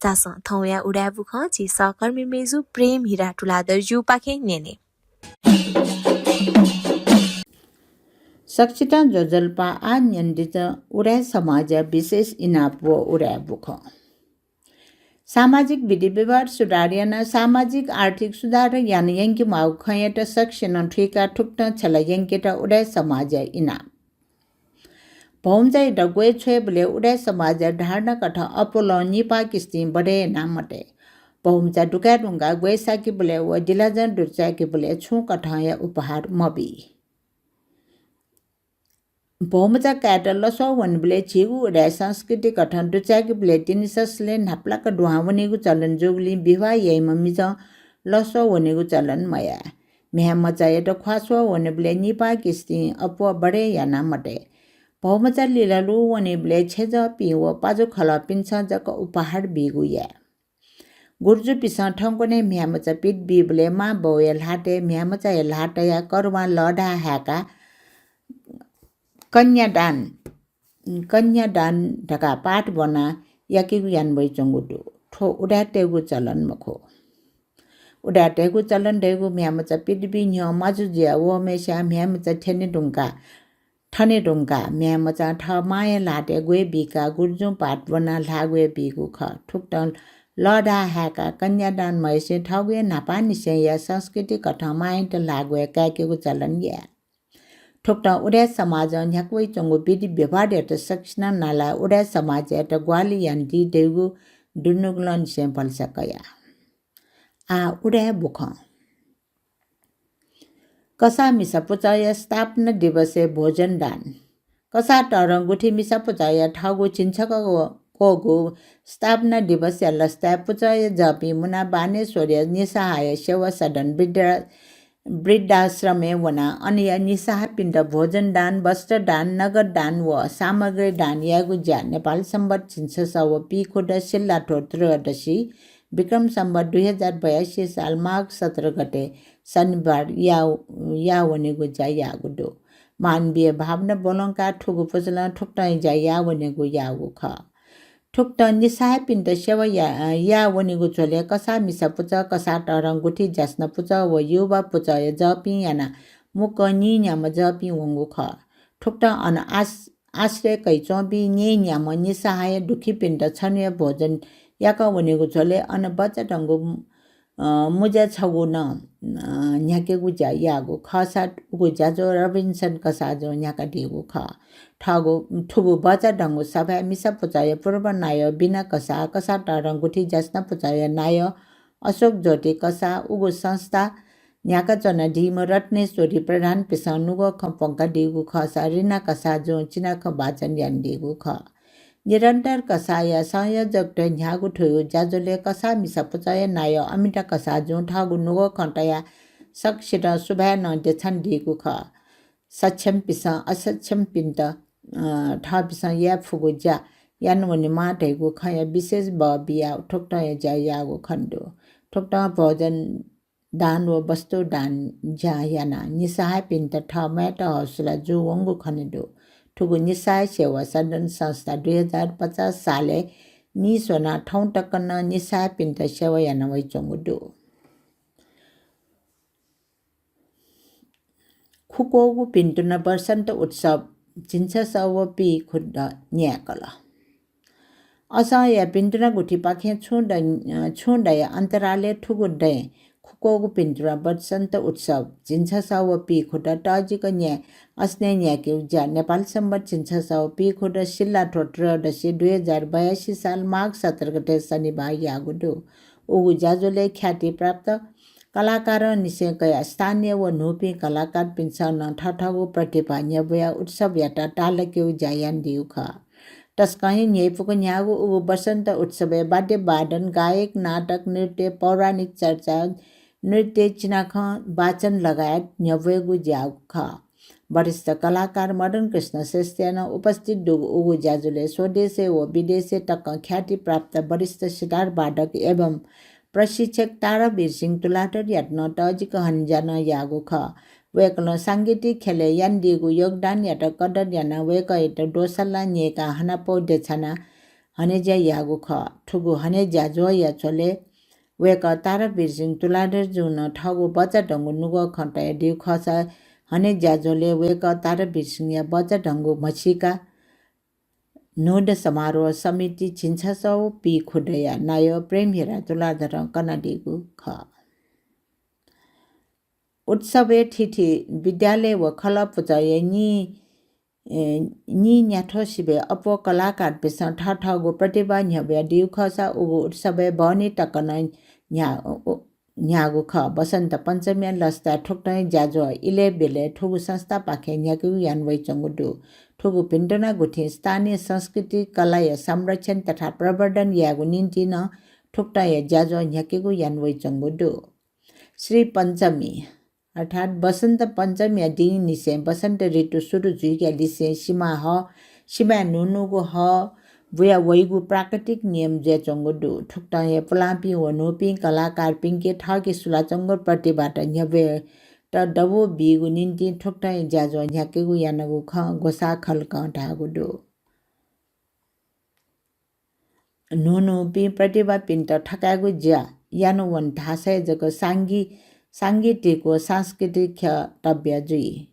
झासँ थौंया उदाय् बुखँ झी सहकर्मी मय्जु प्रेम हिरा तुलाधरजुपाखें न्यने। सकसितं ज्वजलपा। आः न्यनादिसँ उदाय् समाजया विशेष इनाप व उदाय् बुखँ। सामाजिक विधि व्यवहार सुधार यानाः सामाजिक आर्थिक सुधार याना यंकेमाःगु खँयात सकसिनं थुइकाः थुकथं छ्यला यंकेत उदाय् समाजया इनाप। भौमचायात ग्वय् छ्वयेबलय् उदाय् समाजया धारणा कथं अप्वलं निपाः किस्तिं बढे याना मते। भौमचा दुकाये धुंकाः ग्वय् साकेबलय् व दिलाजं दुचाय्‌केबलय् छुं कथंया उपहार मबी। भौमचा कायेत लसः वनेबलय् झीगु उदाय् संस्कृति कथं दुचाय्‌केबलय् तिनि ससलय् न्हापालाक दुहां वनेगु चलन जूगुलिं विवाह याइम्ह मिजं लसः वनेगु चलन मयाः। म्ह्याय्‌मचायात ख्वाःछ्वः वनेबलय् निपाः किस्तिं अप्वः बढे याना मते। भौमचा लिलालु वनेबलय् छेँजःपिं व पाजुखलःपिन्सं जक उपहार बीगु याये। गुरुजुपिसं थौंकन्हय् म्ह्याय्‌मचा पित बीबलय् मांबौया ल्हातय् म्ह्याय्‌मचाया ल्हाः तयाः करुवां लःधाः हाय्‌काः कन्यादान, कन्यादान धकाः पाठ ब्वनाः याकेगु याना वइच्वंगु दु। थ्व उदाय्‌तय्‌गु चलन मखु। उदाय्‌तय्‌गु चलन धइगु म्ह्याय्‌मचा पित बी न्ह्यः माजु जुयाः वःम्हय्‌सिया म्ह्याय्‌मचा थ्यने धुंकाः, थने धुंकाः म्ह्याय्‌मचां थः मांया ल्हातय् ग्वय् बीकाः गुरुजुं पाठ ब्वनाः ल्हाः ग्वय् बीगु खः। थुकथं लःधाः हाय्‌काः कन्यादान मयासें थःगु हे न्हापांनिसेंया संस्कृति कथं मांयात ल्हाः ग्वय् काय्‌केगु चलन याये। थुकथं उदाय् समाजं न्ह्याका वइच्वंगु विधि व्यवहारयात सकसिनं नालाः उदाय् समाजयात ग्वाहालि यानादी धइगु दुनुगलंनिसें भलसा कया। आः उदाय् बुखँ। कसाः मिसा पुचःया स्थापना दिवसय् भोजन दान। कसाः तःधं गुथि मिसा पुचःया थःगु झिंछक्वःगु स्थापना दिवसया लसताय् पुचःया जःपिं मुना बानेश्वरया निसहाय सेवा सदन वृद्धा-, वृद्धाश्रमय् वनाः अनया निसहायपिन्त भोजन दान, वस्त्र दान, नगद दान व सामग्री दान यायेगु ज्या नेपाल संवत् झिंछसः व पीखुदँ सिल्लाथ्व त्रयोदशी विक्रम संवत् दुई हजार बयासी साल माघ सत्र गते शनिबार या-, याः वनेगु ज्या याःगु दु। मानवीय भावना ब्वलंकाः थुगु पुचलं थुकथं ज्या याः वनेगु याःगु खः। थुकथं निसहायपिन्त सेवा या-, याः वनेगु झ्वलय् कसाः मिसा पुचः, कसाः तःधं गुथि ज्यासना पुचः व युवा पुचःया जःपिं यानाः मुक्कं नीन्याम्ह जःपिं वंगु खः। थुकथं अन आस-, आश्रय कयाच्वंपिं नीन्याम्ह निसहाय दुखीपिन्त छन्हुया भोजन याकः वनेगु झ्वलय् अन बचाधंगु, अ, मुजा छगू नं, अ, न्ह्याकेगु ज्या याःगु खःसा उगु ज्याझ्वः रबिन्सन कसाःजुं न्ह्याकादीगु खः। थःगु, थुगु बचाधंगु सभाय् मिसा पुचःया पूर्व नायः बिना कसाः, कसाः तःधं गुथि ज्यासना पुचःया नायः अशोक ज्योति कसाः, उगु संस्था न्ह्याकाच्वनादीम्ह रत्नेश्वरी प्रधानपिसं नुगः खँ प्वंकादीगु खःसा रिना कसाःजुं चिनाखँ वाचन यानादीगु खः। निरन्तर कसाःया संयोजकत्वय् न्ह्याःगु थुगु ज्याझ्वलय् कसाः मिसा पुचःया नायः अमिता कसाःजुं थःगु नुगः खँ तयाः सकसितं सुभाय् नं देछानादीगु खः। सक्षमपिसं असक्षमपिन्त, अ, थःपिसं याये फुगु ज्या यानावनेमाः धइगु खँया विशेष बः बियाः थुकथंया ज्या याःगु खने दु। थुकथं भोजन दान व वस्तु दान ज्या यानाः निसहायपिन्त थः म्वायेत हौसला जूवंगु खने दु। थुगु निसहाय सेवा सदन संस्था दुई हजार पचास सालय् नीस्वनाः थौं तक नं निसहायपिन्त सेवा याना वइच्वंगु दु। खुक्वःगु भिन्तुना वसन्त उत्सव झिंछसः व पीखुदँ न्यायेकल। असंया भिन्तुना गुथिपाखें छुं द-, छुं दँया अन्तरालय् थुगु दँय् खुक्वःगु भिन्तुना बसन्त उत्सव झिंछसः व पीखुदँ तःजिक न्याये असनय् न्यायेकेगु ज्या नेपाल संवत् झिंछसः व पीखुदँ सिल्लाथ्व त्रयोदशी दुई हजार बयासी साल माघ सत्र गते शनिबार याःगु दु। उगु ज्याझ्वलय् ख्यातिप्राप्त कलाकारंनिसें कयाः स्थानीय व न्हूपिं कलाकारपिन्सं नं थःथःगु प्रतिभा न्ह्यब्वयाः उत्सवयात ताःलाकेगु ज्या यानादीगु खः। तसकं हे न्ह्यइपुक न्ह्याःगु उगु बसन्त उत्सवय् वाद्य वादन, गायक, नाटक, नृत्य, पौराणिक चर्चा, नृत्य, चिनाखँ वाचन लगायत न्ह्यब्वयेगु ज्या खः। वरिष्ठ कलाकार मदन कृष्ण श्रेष्ठया नं उपस्थित दुगु उगु ज्याझ्वलय् स्वदेशय् व विदेशय् तकं ख्यातिप्राप्त वरिष्ठ सितार वादक एवं प्रशिक्षक तारावीर सिंह तुलाधरयात नं तःजिक हनेज्या नं याःगु खः। वय्कलं सांगीतिक ख्यलय् यानादीगु योगदानयात कदर यानाः वय्कःयात दोसल्ला न्यय्काः हानापौ देछानाः हनेज्या याःगु खः। थुगु हने ज्याझ्वःया झ्वलय् वय्कः तारावीर सिंह तुलाधरजुं नं थःगु बचाधंगु नुगः खँ तयादीगु खःसा हने ज्याझ्वलय् वय्कः तारावीर सिंहया बचाधंगु म्हसीका न्हूदँ समारोह समिति झिंछसः व पीखुदँया नायः प्रेमहिरा तुलाधरं कनादीगु खः। उत्सवय् थीथी विद्यालय व खलः पुचःया नी, ए, नीन्याथ्व सिबय् अप्वः कलाकारपिन्सं थःथःगु प्रतिभा न्ह्यब्वयादीगु खःसा उगु उत्सवय् बहनी तक नं न्ह्या-, उ-, न्ह्याःगु खः। वसन्त पञ्चमीया लसताय् थुकथं ज्याझ्वः इलय् ब्यलय् थुगु संस्थापाखें न्ह्याकेगु याना वइच्वंगु दु। थुगु भिन्तुना गुथिं स्थानीय संस्कृति कलाया संरक्षण तथा प्रवर्धन यायेगु निंतिं नं थुकथंया ज्याझ्वः न्ह्याकेगु याना वइच्वंगु दु। श्री पञ्चमी अर्थात् वसन्त पञ्चमीया दिंनिसें वसन्त ऋतु सुरु जुइगु लिसें सिमा ह, सिमाय् न्हून्हूगु ह बुया वइगु प्राकृतिक नियम जुयाच्वंगु दु। थुकथं हे पुलांपिं व न्हूपिं कलाकारपिंके थःके सुलाच्वंगु प्रतिभात न्ह्यब्वयेत दबू बीगु निंतिं थुकथं हे ज्याझ्वः न्ह्याकेगु यानागु खँ ग्वसाः खलकं धाःगु दु। न्हून्हूपिं प्रतिभापिन्त थकायेगु ज्या याना वन धाःसा हे जक सांगी-, सांगीतिक व सांस्कृतिक ख्यः तब्या जुइ।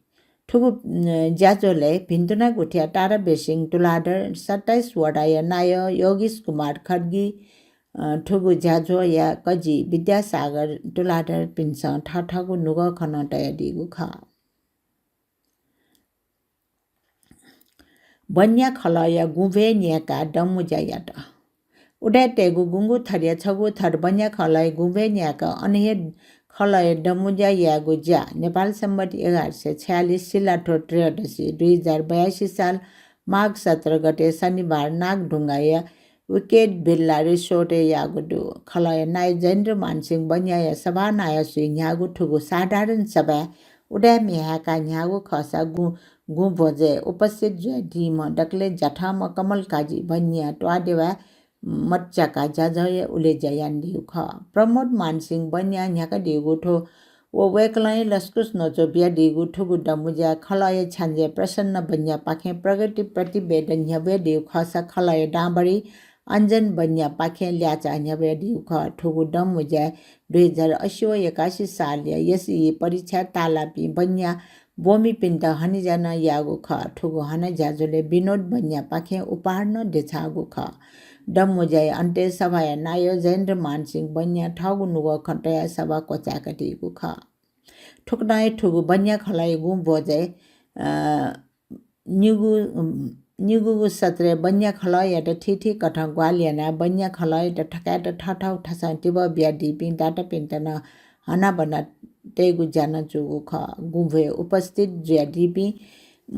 थुगु, अ, ज्याझ्वलय् भिन्तुना गुथिया तारावीर सिंह तुलाधर, सत्ताइस वडाया नायः योगेश कुमार खड्गी, अ, थुगु ज्याझ्वःया कजि विद्यासागर तुलाधरपिन्सं थःथःगु नुगः खँ नं तयादीगु खः। बन्या खलःया गुँभ्वय् न्यायेकाः दंमुँज्या यात। उदाय्‌तय्‌गु गुंगू थरया छगू थर बन्या खलःया गुँभ्वय् न्यायेकाः अन हे खलःया दंमुँज्या यायेगु ज्या नेपाल संवत् एघार सय छयालिस सिल्लाथ्व त्रयोदशी दुई हजार बयासी साल माघ सत्र गते शनिबार नागढुङ्गाया विकेट भिल्ला रिसोर्टय् याःगु दु। खलःया नायः जयेन्द्रमान सिंह बन्याया सभानायःसुइ न्ह्याःगु थुगु साधारण सभाय् उदाय् म्ये हायेकाः न्ह्याःगु खःसा गुँ, गुँभ्वजय् उपस्थित जुयादीम्ह दकलय् ज्याथम्ह कमलकाजी बन्या त्वाःदेवा मच्याकाः ज्याझ्वःया उलेज्या यानादीगु खः। प्रमोद मान सिंह बन्यां न्ह्याकादीगु थ्व व वय्कलं हे लसकुस न्वचु बियादीगु थुगु दंमुँज्याय् खलःया छ्याञ्जे प्रसन्न बन्यापाखें प्रगति प्रतिवेदन न्ह्यब्वयादीगु खःसा खलःया दांभरि अञ्जन बन्यापाखें ल्याःचाः न्ह्यब्वयादीगु खः। थुगु दंमुँज्याय् दुई हजार असी व एकासी सालया एसई परीक्षाय् ताःलाःपिं बन्या ब्वमिपिन्त हनेज्या नं याःगु खः। थुगु हने ज्याझ्वलय् विनोद बन्यापाखें उपहार नं देछाःगु खः। दंमुँज्याया अन्तय् सभाया नायः जयेन्द्रमान सिंह बन्यां थःगु नुगः खँ तयाः सभा क्वचाय्कादीगु खः। थुकथं हे थुगु बन्या खलःया गुँभ्वजय्, अ, निगू, निगूगु सत्रय् बन्या खलःयात थीथी कथं ग्वाहालि यानाः बन्या खलःयात थकायेत थःथःगु थासं तिबः बियादीपिं दातापिन्त नं हनाबना तयेगु ज्या नं जूगु खः। गुँभ्वय् उपस्थित जुयादीपिं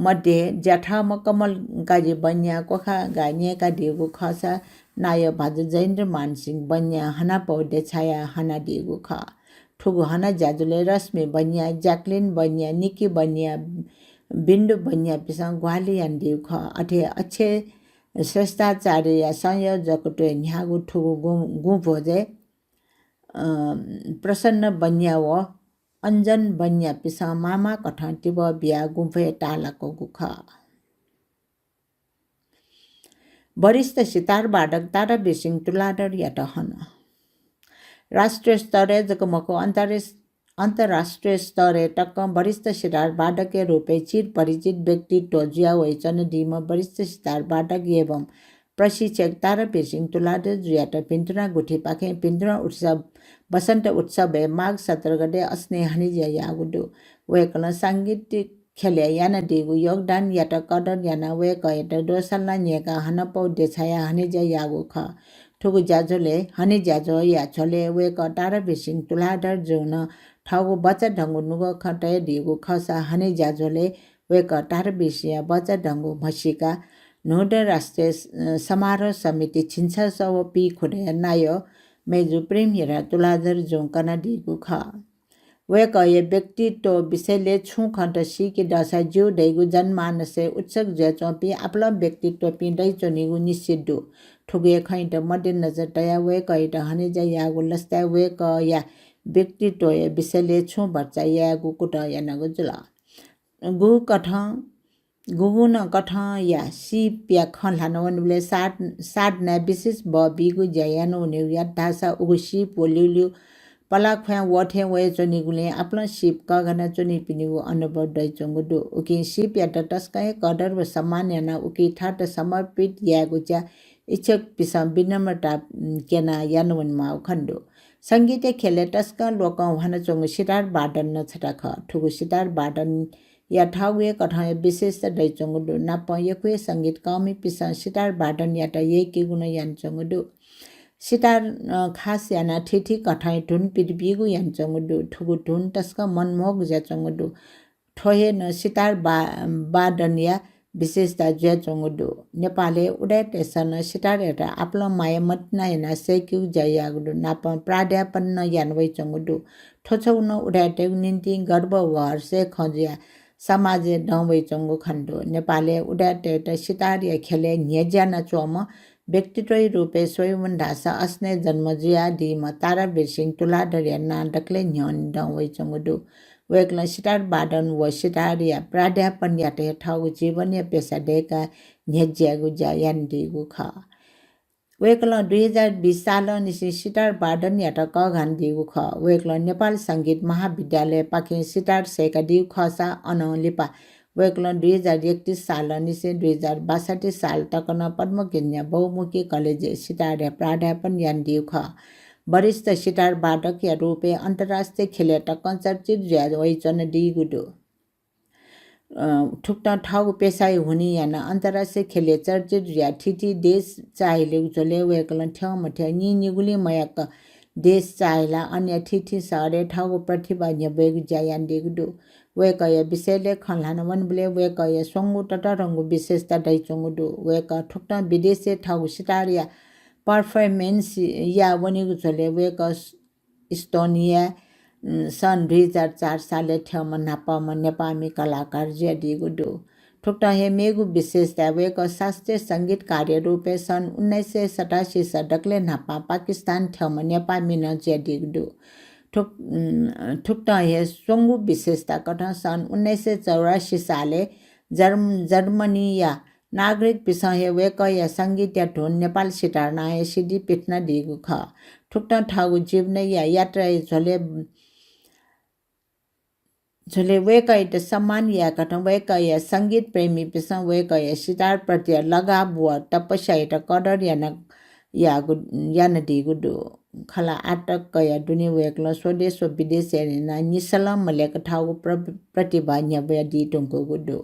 मध्ये ज्याथम्ह कमलकाजी बन्यां क्वखागाः न्यय्कादीगु खःसा नायः भाजु जयेन्द्रमान सिंह बन्यां हनापौ देछायाः हनादीगु खः। थुगु हना ज्याझ्वलय् रश्मि बन्यां, ज्याकलिन बन्यां, निकी बन्यां, बिन्दु बन्यापिसं ग्वाहालि यानादीगु खः। अथे अक्षय श्रेष्ठाचार्यया संयोजकत्वय् न्ह्याःगु थुगु गुँ, गुँभ्वजय्, अ, प्रसन्न बन्यां व अञ्जन बन्यापिसं मामा कथं तिबः बियाः गुँभ्वय् ताःलाकूगु खः। वरिष्ठ सितार वादक तारावीर सिंह तुलाधरयात हन। राष्ट्रिय स्तरय् जक मखु, अन्तरिस-, अन्तर्राष्ट्रिय स्तरय् तकं वरिष्ठ सितार वादकया रूपय् चिरपरिचित व्यक्तित्व जुया वइच्वनादीम्ह वरिष्ठ सितार वादक एवं प्रशिक्षक तारावीर सिंह तुलाधर जुयात भिन्तुना गुथिपाखें भिन्तुना उत्सव, वसन्त उत्सवय् माघ सत्र गते असनय् हनेज्या याःगु दु। वय्कलं सांगीतिक ख्यलय् यानादीगु योगदानयात कदर यानाः वय्कःयात दोसल्ला न्यय्काः हनापौ देछायाः हनेज्या याःगु खः। थुगु ज्याझ्वलय्, हने ज्याझ्वःया झ्वलय् वय्कः तारावीर सिंह तुलाधर जुं नं थःगु बचाधंगु नुगः खँ तयादीगु खःसा हने ज्याझ्वलय् वय्कः तारावीर सिंहया बचाधंगु म्हसीका न्हूदँ राष्ट्रिय स-, समारोह समिति झिंछसः व पीखुदँया नायः मय्जु प्रेमहिरा तुलाधर जुं कनादीगु खः। वय्कःया व्यक्तित्व विषयलय् छुं खँत सीके दःसा ज्यू धइगु जनमानसय् उत्सुक जुयाच्वंपिं आपालं व्यक्तित्वपिं दइच्वनीगु निश्चित दु। थुगु हे खँयात मध्यनजर तयाः वय्कःयात हनेज्या याःगु लसताय् वय्कःया व्यक्तित्वया विषयलय् छुं भचा यायेगु कुतः यानागु जुल। गुगु कथं, गुगुं नं कथंया सीपया खँ ल्हाना वनेबलय् साध-, साधनाय् विशेष बः बीगु ज्या याना वनेगु यात धाःसा उगु सीप व ल्यूल्यू पलाख्वाँय् वःथें वयाच्वनीगुलिं आपालं सीप कःघाना च्वनीपिनिगु अनुभव दइच्वंगु दु। उकिं सीपयात तसकं हे कदर व सम्मान यानाः उकी थःत समर्पित यायेगु ज्या इच्छुकपिसं विनम्रता, उम्, क्यनाः याना वनेमाःगु खने दु। संगीतया ख्यलय् तसकं लोकं ह्वानाच्वंगु सितार वादन नं छता खः। थुगु सितार वादनया थःगु हे कथंया विशेषता दइच्वंगु दु। नापं यक्व हे संगीत कःमिपिसं सितार वादनयात यय्केगु नं यानाच्वंगु दु। सितार, अ, खास यानाः थीथी कथंया धुन पित बीगु यानाच्वंगु दु। थुगु धुन तसकं मनमोहक जुयाच्वंगु दु। थ्व हे नं सितार बा-, वादनया विशेषता जुयाच्वंगु दु। नेपालय् उदाय्‌तय्‌सं नं सितारयात आपालं माया मतिना यानाः सय्‌केगु ज्या याःगु दु। नापं प्राध्यापन नं याना वइच्वंगु दु। थ्व छगू नं उदाय्‌तय्‌गु निंतिं गर्व व हर्षया खँ जुयाः समाजय् दं वइच्वंगु खने दु। नेपालय् उदाय्‌तय्‌त सितारया ख्यलय् न्ह्यज्याना च्वंम्ह व्यक्तित्वया रूपय् स्वयेवन धाःसा असनय् जन्म जुयादीम्ह तारावीर सिंह तुलाधरया नां दकलय् न्ह्यःने दं वइच्वंगु दु। वय्कलं सितार वादन व सितारया प्राध्यापनयात हे थःगु जीवनया पेसा दय्‌काः न्ह्यज्यायेगु ज्या यानादीगु खः। वय्कलं दुई हजार बिस सालंनिसें सितार वादनयात कःघानादीगु खः। वय्कलं नेपाल संगीत महाविद्यालयपाखें सितार सय्‌कादीगु खःसा अनं लिपा वय्कलं दुई हजार एकतिस सालंनिसें दुई हजार बासट्ठी साल तक नं पद्मगंजया बहुमुखी कलेजय् सितारया प्राध्यापन यानादीगु खः। वरिष्ठ सितार वादकया रूपय् अन्तर्राष्ट्रिय ख्यलय् तकं चर्चित जुया वइच्वनादीगु दु। अ, थुकथं थःगु पेसाया हुनिं यानाः अन्तर्राष्ट्रिय ख्यलय् चर्चित जुयाः थीथी देश चाःहिलेगु झ्वलय् वय्कलं थ्यंमथ्यं निनिगुलिं मयाक देश चाःहिलाः अन्य थीथी शहरय् थःगु प्रतिभा न्ह्यब्वयेगु ज्या यानादीगु दु। वय्कःया विषयलय् खँ ल्हाना वनेबलय् वय्कःया स्वंगू ततःधंगु विशेषता दइच्वंगु दु। वय्कः थुकथं विदेशय् थःगु सितारया performance याः वनीगु झ्वलय् वय्कः इस्तोनियाय्, उम्, सन् दुई हजार चार सालय् थ्यंम्ह न्हापांम्ह नेपाःमि कलाकार जुयादीगु दु। थुकथं हे मेगु विशेषताय् वय्कः शास्त्रीय संगीतकारया रूपय् सन् उन्नाइस सय सतासी स दकलय् न्हापां पाकिस्तान थ्यंम्ह नेपाःमि नं जुयादीगु दु। थुक-, उम्, थुकथं हे स्वंगू विशेषता कथं सन् उन्नाइस सय चौरासी सालय् जर्म-, जर्मनीया नागरिकपिसं हे वय्कःया संगीतया धुन नेपाल सितार नां हे CD पिथनादीगु खः। थुकथं थःगु जीवनया यात्राया झ्वलय्, झ्वलय् वय्कःयात सम्मान यायेकथं वय्कःया संगीत प्रेमीपिसं वय्कःया सितार प्रतिया लगाव व तपस्यायात कदर याना, याःगु, यानादीगु दु। खला आःतकया दुने वय्कलं स्वदेश व विदेशय् न्यनाः निसलं मल्याक थःगु प्र-, प्रतिभा न्ह्यब्वयादी धुंकूगु दु।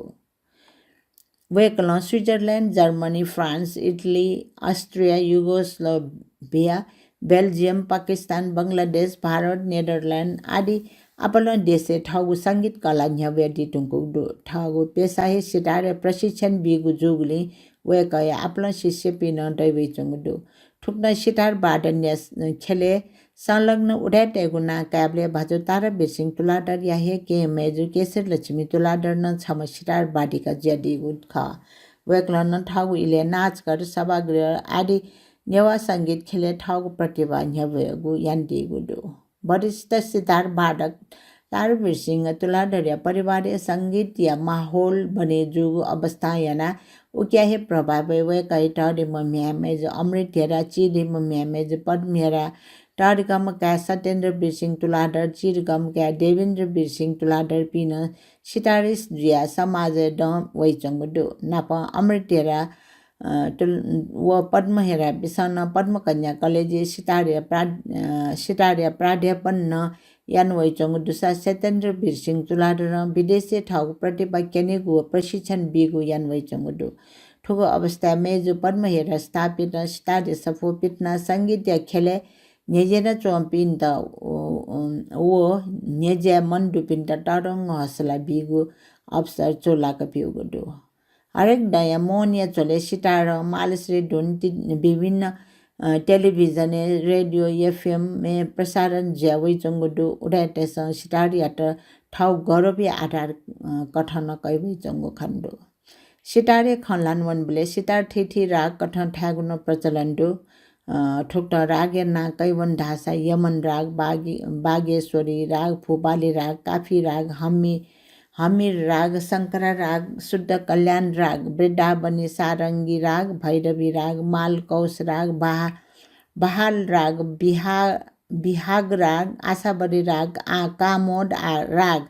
वय्कलं Switzerland, Germany, France, Italy, Austria, युगोस्लोभिया, बेल्जियम, पाकिस्तान, बंगलादेश, भारत, नेदरल्याण्ड आदि आपालं देशय् थःगु संगीत कला न्ह्यब्वयादी धुंकूगु दु। थःगु पेसा हे सितारया प्रशिक्षण बीगु जूगुलिं वय्कःया आपालं शिष्यपिं नं दयावइच्वंगु दु। थुकथं सितार वादनया ख्यलय् संलग्न उदाय्‌तय्‌गु नां कायेबलय् भाजु तारावीर सिंह तुलाधरया हे केहेँ मय्जु केशरी लक्ष्मी तुलाधर नं छम्ह सितार वादिका जुयादीगु खः। वय्कलं नं थःगु इलय् नाचघर, सभागृह आदि नेवाः संगीत ख्यलय् थःगु प्रतिभा न्ह्यब्वयेगु यानादीगु दु। वरिष्ठ सितार वादक तारावीर सिंह तुलाधरया परिवारय् संगीतया माहौल बने जूगु अवस्थां यानाः उकिया हे प्रभावय् वय्कःया तःधिम्ह म्ह्याय् मय्जु अमृत हेरा, चिधिम्ह म्ह्याय् मय्जु पद्म हेरा, तःधिकःम्ह काय् सत्येन्द्र वीर सिंह तुलाधर, चिधिकःम्ह काय् देवेन्द्र वीर सिंह तुलाधरपिं नं सितारिस्ट जुयाः समाजय् दं वइच्वंगु दु। नापं अमृत हेरा अ, तुल-, व पद्महेरापिसं नं पद्मकन्या कलेजय् सितारया प्रा-, अ, सितारया प्राध्यापन नं याना वइच्वंगु दुसा सत्येन्द्रवीर सिंह तुलाधरं विदेशय् थःगु प्रतिभा क्यनेगु व प्रशिक्षण बीगु याना वइच्वंगु दु। थुगु अवस्थाय् मय्जु पद्महेरा स्थापितं सितारया सफू पितिनाः संगीतया ख्यलय् न्ह्यज्यानाच्वंपिन्त व, व न्ह्यज्याये मन दुपिन्त तःधंगु हौसला बीगु अवसर चूलाका ब्यूगु दु। हरेक दँया मौनया झ्वलय् सितारं मालश्री धुन ति-, विभिन्न, अ, टेलिभिजनय्, रेडियो, एफएमय् प्रसारण जुया वइच्वंगु दु। उदाय्‌तय्‌सं सितारयात थःगु गौरवया आधार, अ, कथं नं कयावइच्वंगु खने दु। सितारया खँ ल्हानावंबलय् सितार थीथी राग कथं थायेगु नं प्रचलन दु। अ, थुकथं रागया नां कयावन धाःसा यमन राग, बागे-, बागेश्वरी राग, भूपाली राग, काफी राग, हम्मी, हम्मीर राग, शंकरा राग, शुद्ध कल्याण राग, वृन्दावनी सारंगी राग, भैरवी राग, मालकौश राग, बहा-, बहाल राग, बिहा-, बिहाग राग, आशावरी राग, आ, कामोद आ, राग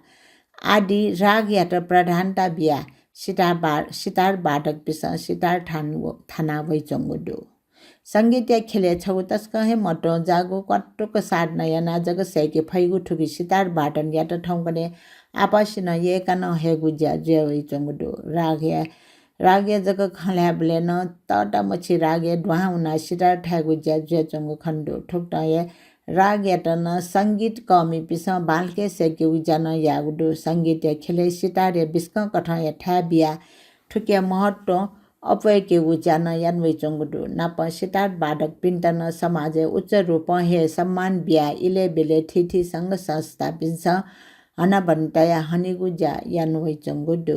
आदि रागयात प्रधानता बियाः सितार बा-, सितार वादकपिसं सितार थान-, थाना वइच्वंगु दु। संगीतया ख्यलय् छगू तसकं हे महत्त्वजाःगु क्वातुक साधना यानाः जक सय्के फइगु थुकी सितार वादनयात थौंकन्हय् आपसिनं यय्‌काः नं हयेगु ज्या जुया वइच्वंगु दु। रागया, रागया जक खँ ल्हायेबलय् नं तःतामछि रागया दुहां वनाः सितार थायेगु ज्या जुयाच्वंगु खने दु। थुकथं हे रागयात नं संगीत कःमिपिसं बांलाक सय्केगु ज्या नं याःगु दु। संगीतया ख्यलय् सितारया बिस्कं कथंया थाय् बियाः थुकिया महत्त्वं अप्वय्केगु ज्या नं याना वइच्वंगु दु। नापं सितार वादकपिन्त नं समाजय् उच्च रूपं हे सम्मान बियाः इलय् ब्यलय् थीथी संघ संस्थापिन्सं हनाबना तयाः हनीगु ज्या याना वइच्वंगु दु।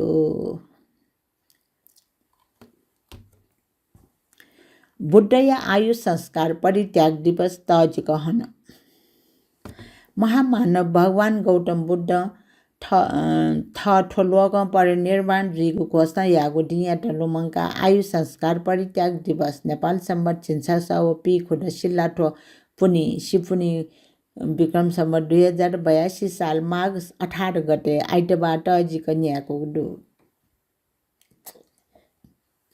बुद्धया आयु संस्कार परित्याग दिवस तःजिक हन। महामानव भगवान गौतम बुद्धं थ-, अ, थः थ्व लोकं परिनिर्वाण जुइगु घोषणा याःगु दिंयात लुमंकाः आयु संस्कार परित्याग दिवस नेपाल संवत् झिंछसः व पीखुदँ सिल्लाथ्व पुन्हि, सिपुन्हि विक्रम संवत् दुई हजार बयासी साल माघ अठार गते आइतबार तःजिक न्यायेकूगु दु।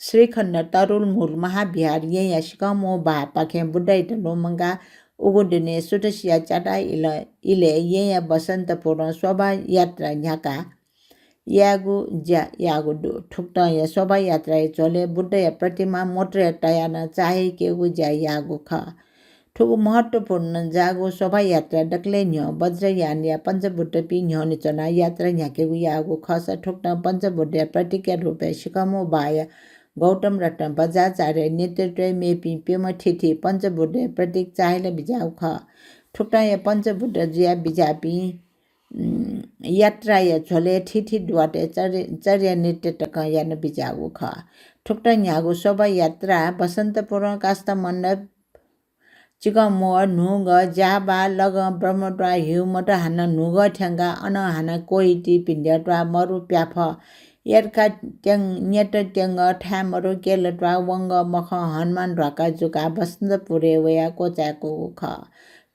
श्रीखण्ड तरुलमूल महाविहार येँया सिखंमू बहाःपाखें बुद्धयात लुमंकाः उगु दिनय् सुथसिया च्याताः इल-, इलय् येँया बसन्तपुरं शोभायात्रा न्ह्याकाः यायेगु ज्या याःगु दु। थुकथं हे शोभायात्राया झ्वलय् बुद्धया प्रतिमा मोटरय् तयाः नं चाःहिकेगु ज्या याःगु खः। थुगु महत्त्वपूर्ण जाःगु शोभायात्राय् दकलय् न्ह्यः वज्रयानया पञ्चबुद्धपिं न्ह्यःने च्वनाः यात्रा न्ह्याकेगु याःगु खःसा थुकथं पञ्चबुद्धया प्रतीकया रूपय् सिखंमू बहाःया गौतम रत्न बज्राचार्यया नेतृत्वय् मेपिं प्यम्ह थीथी पञ्चबुद्धया प्रतीक चाःहिला बिज्याःगु खः। थुकथं हे पञ्चबुद्ध जुया बिज्याःपिं, उम्, यात्राया झ्वलय् थीथी दुवातय् चर्य-, चर्या नृत्य तकं याना बिज्याःगु खः। थुकथं न्ह्याःगु शोभायात्रा बसन्तपुरं काष्ठमण्डप, चिकंमू, न्हूगः, ज्याबा, लगं, ब्रह्मद्वार, ह्यूमठ, हानं न्हूगः थ्यंकाः अनं हानं कोइति, भिंद्यात्वाः, मरु, प्याफः, यर्खा, त्यं-, न्यत, त्यंगः, थाय्‌मरु, केलत्वाः, वंगः, मखं, हनुमान ध्वाखा जुकाः बसन्तपुरय् वयाः क्वचाय्‌कूगु खः।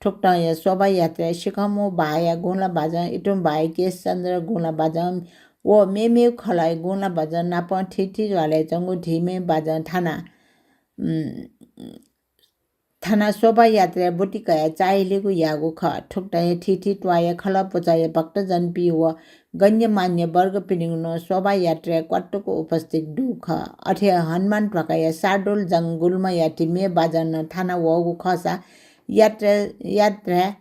थुकथं हे शोभायात्राय् सिखंमू बहाःया गुँलाबाजं, इतुंबाःया केशचन्द्र गुँलाबाजं व मेमेगु खलःया गुँलाबाजं नापं थीथी ह्वालय् च्वंगु धीमे बाजं थाना, उम्, थाना शोभायात्राय् ब्वति कयाः चाःहिलेगु याःगु खः। थुकथं हे थीथी त्वाःया खलः पुचःया भक्तजनपिं व गण्यमान्य वर्गपिनिगु नं शोभायात्राय् क्वातुक उपस्थित दुगु खः। अथे हे हनुमान ध्वाखाया शार्दूल जंगुलमया धीमे बाजं नं थाना वःगु खःसा यात्रा, यात्राय्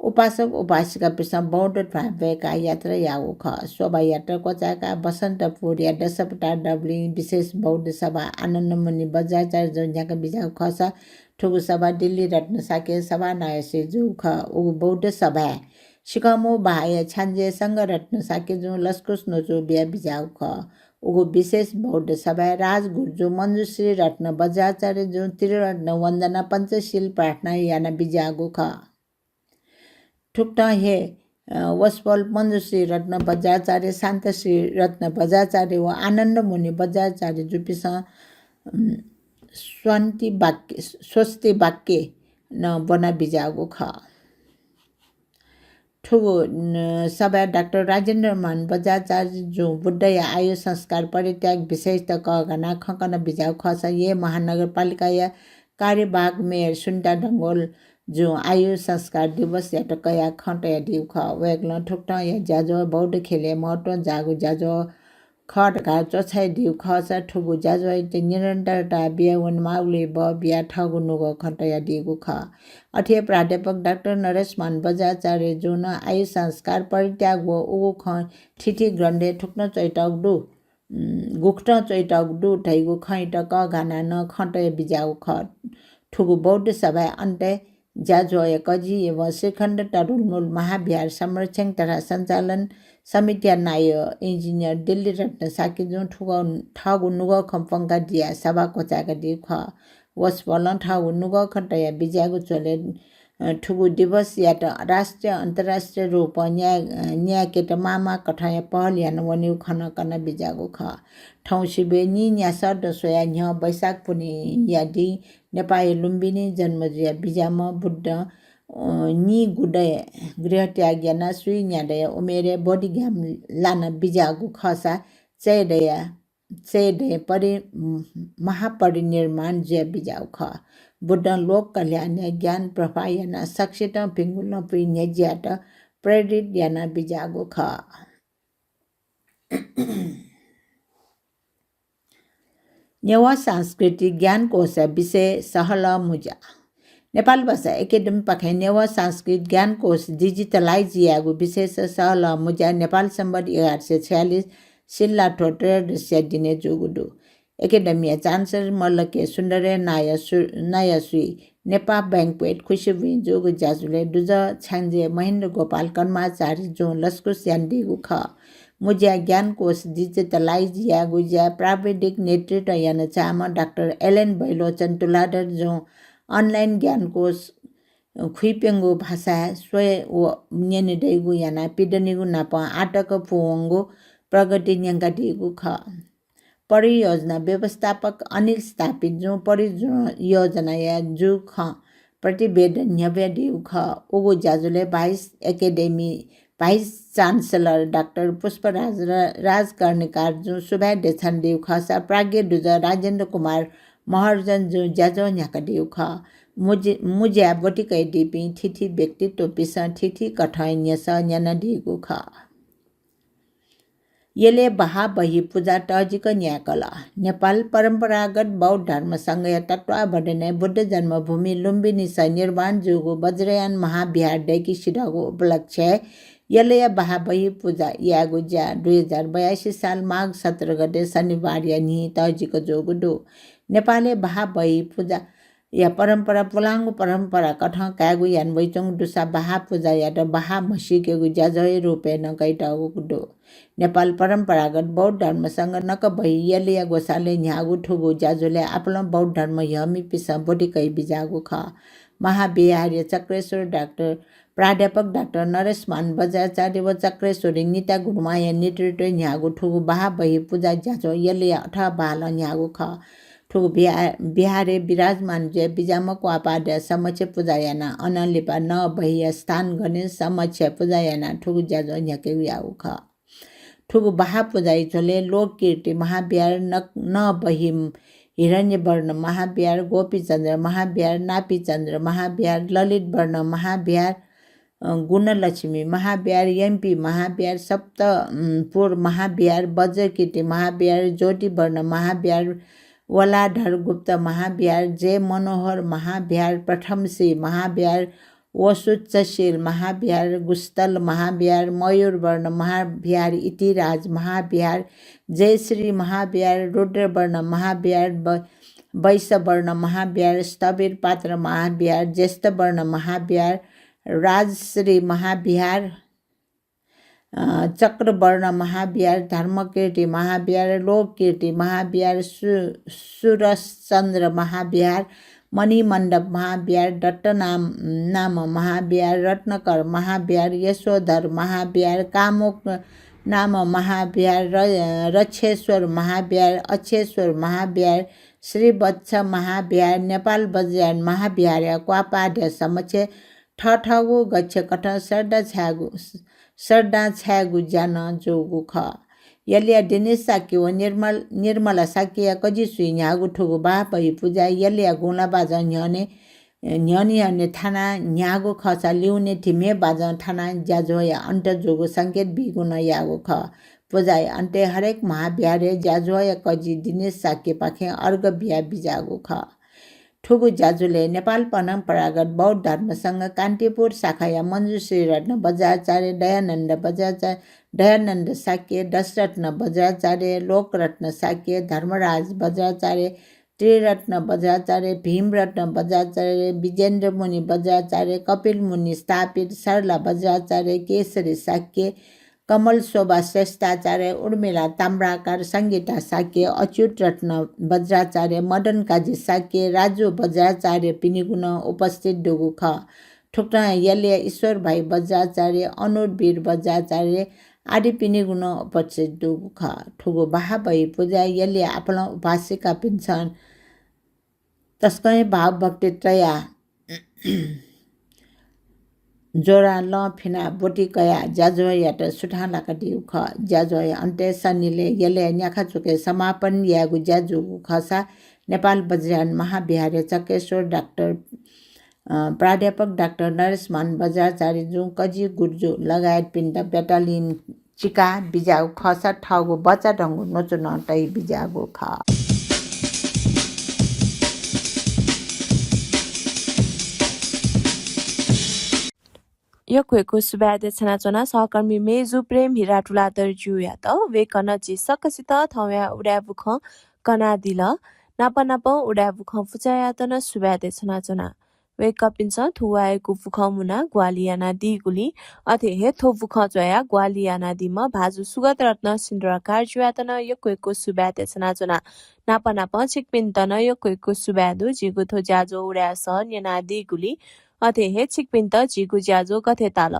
उपासक उपासिकापिसं बौद्ध ध्वाँय् वय्काः यात्रा याःगु खः। शोभायात्रा क्वचाय्काः बसन्तपुरया दशवतार दबुलिं विशेष बौद्ध सभा आनन्दमुनि बज्राचार्यजुं न्ह्याका बिज्याःगु खःसा थुगु सभा दिल्ली रत्न शाक्य सभानायःसे जूगु खः। उगु बौद्ध सभाय् सिखंमू बहाःया छ्याञ्जे संघरत्न शाक्यजुं लसकुस न्वचु बिया बिज्याःगु खः। उगु विशेष बौद्ध सभाय् राजगुरुजु मञ्जुश्री रत्न बज्राचार्यजुं त्रिरत्न वन्दना पञ्चशील प्रार्थना याना बिज्याःगु खः। थुकथं हे, अ, वसपोल मञ्जुश्री रत्न बज्राचार्य, शान्तश्री रत्न बज्राचार्य व आनन्दमुनि बज्राचार्यजुपिसं, उम्, स्वन्ति वाक्य, स्वस्ति वाक्य नं ब्वना बिज्याःगु खः। थुगु, न, सभाय् डाक्टर राजेन्द्रमान बज्राचार्य जुं बुद्धया आयु संस्कार परित्याग विषयत कःघानाः खँ कना बिज्याःगु खःसा येँ महानगरपालिकाया कार्यवाहक मेयर सुनिता डंगोल जुं आयु संस्कार दिवसयात कयाः खँ तयादीगु खः। वय्कलं थुकथंया ज्याझ्वः बौद्ध ख्यलय् महत्वं जाःगु ज्याझ्वः खः धकाः च्वछायादीगु खःसा थुगु ज्याझ्वःयात निरन्तरता बियावनेमाःगुलिइ बः बियाः थःगु नुगः खँ तयादीगु खः। अथे हे प्राध्यापक डाक्टर नरेशमान बज्राचार्य जुं नं आयु संस्कार परित्याग व उगु खँ थीथी ग्रन्थय् थुकथं च्वयातःगु दु, उम्, गुकथं च्वयातःगु दु धइगु खँयात कःघानाः नं खँ तया बिज्याःगु खः। थुगु बौद्ध सभाया अन्तय् ज्याझ्वःया कजि एवं श्रीखण्ड तरुलमूल महाविहार संरक्षण तथा सञ्चालन समितिया नायः इन्जिनियर दिल्ली रत्न शाक्यजुं थुगु, थःगु नुगः खँ प्वंकादियाः सभा क्वचाय्कादीगु खः। वसपोलं थःगु नुगः खँ तया बिज्याःगु झ्वलय्, अ, थुगु दिवसयात राष्ट्रिय, अन्तर्राष्ट्रिय रूपं न्याय, अ, न्यायेकेत माःमाः कथंया पहल याना वनेगु खँ नं कना बिज्याःगु खः। थौं सिबय् नीन्यासः दँ स्वयाः न्ह्यः वैशाख पुन्हिया दिं नेपाःया लुम्बिनी जन्म जुया बिज्याःम्ह बुद्धं, अ, नीगुदँय् गृहत्याग यानाः स्वीन्यादँया उमेरय् बोधिज्ञान लाना बिज्याःगु खःसा चय्दँया, चय्दँय् परि-, महापरिनिर्वाण जुया बिज्याःगु खः। बुद्धं लोक कल्याणया ज्ञान प्रवाह यानाः सकसितं भिंगु लँपुइ न्ह्यज्याःत प्रेरित याना बिज्याःगु खः। नेवाः सांस्कृतिक ज्ञानकोशया विषय सहलह मुँज्या। नेपाल भाषा एकेडेमीपाखें नेवाः सांस्कृतिक ज्ञानकोश digitalize यायेगु विषयस सहलह मुँज्या नेपाल संवत् एघार सय छयालिस सिल्लाथ्व त्रयोदशीया दिनय् जूगु दु। एकेडेमीया चान्सलर मल्ल के सुन्दरया नायः सु-, नायःसुइ नेपाः banquet खुसिबुँइ जूगु ज्याझ्वलय् दुजः छ्याञ्जे महेन्द्र गोपाल कर्माचार्य जुं लसकुस यानादीगु खः। मुँज्या ज्ञानकोश digitalize यायेगु ज्याय् प्राविधिक नेतृत्व यानाच्वंम्ह डाक्टर एलेन बैलोचन तुलाधर जुं online ज्ञानकोश खुइप्यंगू भाषाय् स्वये व न्यने दइगु यानाः पिदनेगु नापं आःतक पूवंगु प्रगति न्यंकादीगु खः। परियोजना व्यवस्थापक अनिल स्थापित जुं परियोजनाया जूगु खँ प्रतिवेदन न्ह्यब्वयादीगु खः। उगु ज्याझ्वलय् Vice Academy Vice Chancellor doctor Pushparaj र-, राजकर्णिकार जुं सुभाय् देछानादीगु खःसा प्राज्ञ दुजः राजेन्द्र कुमार महर्जन जुं ज्याझ्वः न्ह्याकादीगु खः। मुँज्या-, मुँज्याय् ब्वति कयादीपिं थीथी व्यक्तित्वपिन्सं थीथी कथंया न्ह्यसः न्यनादीगु खः। यलय् बहाः बही पुजा तःजिक न्यायेकल। नेपाल परम्परागत बौद्ध धर्म संघया तत्वावधानय् बुद्ध जन्मभूमि लुम्बिनीस निर्माण जूगु वज्रयान महाविहार दय्‌के सिधःगु उपलक्ष्यय् यलया बहाः बही पुजा यायेगु ज्या दुई हजार बयासी साल माघ सत्र गते शनिबारया न्हि तःजिक जूगु दु। नेपालय् बहाः बही पुजा या परम्परा पुलांगु परम्परा कथं कायेगु याना वइच्वंगु दुसा बहाः पुजायात बहाः म्हसीकेगु ज्याझ्वःया रूपय् नं कयातःगु दु। नेपाल परम्परागत बौद्ध धर्म संघ नकबही यलया ग्वसालय् न्ह्याःगु थुगु ज्याझ्वलय् आपालं बौद्ध धर्म ह्यःमिपिन्सं ब्वति कयाबिज्याःगु खः। महाविहारया चक्रेश्वर डाक्टर, प्राध्यापक डाक्टर नरेशमान बज्राचार्य व चक्रेश्वरी निता गुरुमांया नेतृत्वय् न्ह्याःगु थुगु बहाः बही पुजा ज्याझ्वः यलया अथः बहालं न्ह्याःगु खः। थुगु बिहा-, बिहारय् विराजमान जुया बिज्याःम्ह क्वापाःद्यः समक्ष पुजा यानाः अनं लिपा नः बहीया स्थान गणेश समक्ष पुजा यानाः थुगु ज्याझ्वः न्ह्याकेगु याःगु खः। थुगु बहाः पुजाया झ्वलय् लोककीर्ति महाविहार, न-, नः बही हिरण्यवर्ण महाविहार, गोपीचन्द्र महाविहार, नापीचन्द्र महाविहार, ललितवर्ण महाविहार, अ, गुणलक्ष्मी महाविहार, यम्पी महाविहार, सप्त, उम्, पुर महाविहार, वज्रकीर्ति महाविहार, ज्योतिवर्ण महाविहार, वलाधर गुप्त महाविहार, जय मनोहर महाविहार, प्रथमश्री महाविहार, वसुच्चशील महाविहार, गुस्तल महाविहार, मयूरवर्ण महाविहार, इतिराज महाविहार, जयश्री महाविहार, रुद्रवर्ण महाविहार, ब-, वैश्यवर्ण महाविहार, स्थविर पात्र महाविहार, ज्येष्ठवर्ण महाविहार, राजश्री महाविहार, अ, चक्रवर्ण महाविहार, धर्मकीर्ति महाविहार, लोककीर्ति महाविहार, सु-, सुरश्चन्द्र महाविहार, मणिमण्डप महाविहार, दत्तनाम-, नाम महाविहार, रत्नकर महाविहार, यशोधर महाविहार, कामुक नाम महाविहार, र-, रक्षेश्वर महाविहार, अक्षेश्वर महाविहार, श्रीवत्स महाविहार, नेपाल वज्रयान महाविहारया क्वापाःद्यः समक्ष थःथःगु गच्छेकथं श्रद्धा छायेगु, श्रद्धां छायेगु ज्या नं जूगु खः। यलया दिनेश शाक्य व निर्मल, निर्मला शाक्यया कजिसुइ न्ह्याःगु थुगु बाहाबही पुजाय् यलया गुँला बाजं न्ह्यःने, न्ह्यःने न्ह्यःने थानाः न्ह्याःगु खःसा लिउने धिमे बाजं थानाः ज्याझ्वःया अन्त जूगु संकेत बीगु नं याःगु खः। पुजाया अन्तय् हरेक महाविहारय् ज्याझ्वःया कजि दिनेश शाक्यपाखें अर्घ बिया बिज्याःगु खः। थुगु ज्याझ्वलय् नेपाल परम्परागत बौद्ध धर्म संघ कान्तिपुर शाखाया मञ्जुश्री रत्न बज्राचार्य, दयानन्द बज्राचार्य, दयानन्द शाक्य, दशरत्न बज्राचार्य, लोकरत्न शाक्य, धर्मराज बज्राचार्य, त्रिरत्न बज्राचार्य, भीमरत्न बज्राचार्य, विजेन्द्रमुनि बज्राचार्य, कपिलमुनि स्थापित, सरला बज्राचार्य, केशरी शाक्य, कमल शोभा श्रेष्ठाचार्य, उर्मिला ताम्राकार, संगीता शाक्य, अच्युत रत्न बज्राचार्य, मदन काजी शाक्य, राजु बज्राचार्यपिनिगु नं उपस्थित दुगु खः। थुकथं यलया ईश्वर भाइ बज्राचार्य, अनुर वीर बज्राचार्य आदिपिनिगु नं उपस्थित दुगु खः। थुगु बाहाबही पुजाय् यलया आपालं उपासिकापिन्सं तसकं हे भावभक्ति तयाः ज्वरां लं फिनाः ब्वति कयाः ज्याझ्वःयात सुथां लाकादीगु खः। ज्याझ्वःया अन्तय् सनिलय् यलया न्याखा चुकय् समापन यायेगु ज्या जूगु खःसा नेपाल वज्रयान महाविहारया चक्रेश्वर डाक्टर, अ, प्राध्यापक डाक्टर नरेशमान बज्राचार्यजुं कजि गुरुजु लगायतपिन्त ब्याटालिन चिका बिज्याःगु खःसा थःगु बचा धंगु न्वचु नं तइ बिज्याःगु खः। यक्व यक्व सुभाय् देछानाच्वना सहकर्मी मेजु प्रेम हिरा तुलाधरजुयात। वय्कलं झी सकसित थौंया उदाय् बुखँ कनादिल। नाप नापं उदाय् बुखँ पुचःयात नं सुभाय् देछानाच्वना। वय्कःपिन्सं थुवाः यक्व बुखँ मुनाः ग्वाहालि यानादीगुलिं, अथे हे थ्व बुखँ च्वयाः ग्वाहालि यानादीम्ह भाजु सुगत रत्न सिन्दुराकारजुयात नं यक्व यक्व सुभाय् देछानाच्वना। नाप नापं छिकपिन्त नं यक्व यक्व सुभाय् दु, झीगु थ्व ज्याझ्वः उदाय् सः न्यनादीगुलिं। अथे हे छिकपिन्त झीगु ज्याझ्वः गथे ताल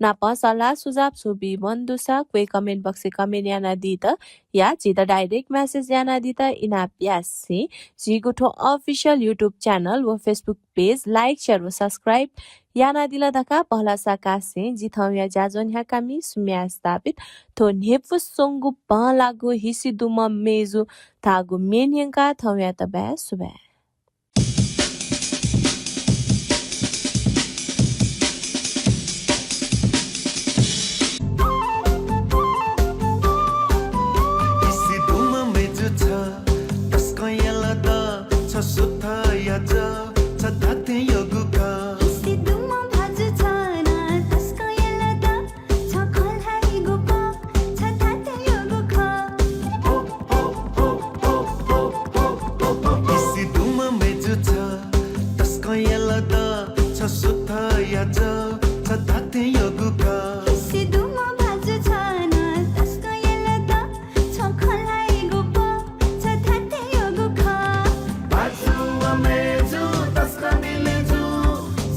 नापं सल्लाह सुझाव छु बी मन दुसा क्वय् comment box-य् comment यानादीत या झीत direct message यानादीत इनाप यासें झीगु थ्व official YouTube channel व Facebook page like, share व subscribe यानादिल धकाः भलसा कासें जि थौंया ज्याझ्वः न्ह्याकामि सुम्या स्थापित थ्व न्ह्यइपुसे च्वंगु बंलाःगु हिसि दुम्ह मेजु धाःगु म्ये न्यंकाः थौंयात बाय् सुभाय्। हिसि दुम्ह मेजु छ, तसकं यल द, छ सुथया ज, छ धात्थें यःगु खः। हिसि दुम्ह भाजु छ नं, तसकं यल द, छ खँ ल्हाइगु खः, छ धात्थें यःगु खः। हिसि दुम्ह मेजु छ, तसकं यल द, छ सुथया ज, छ धात्थें यःगु खः। हिसि दुम्ह भाजु छ नं, तसकं यल द, छ खँ ल्हाइगु खः, छ धात्थें यःगु खः। भाजु व मेजु तसकं मिले जू,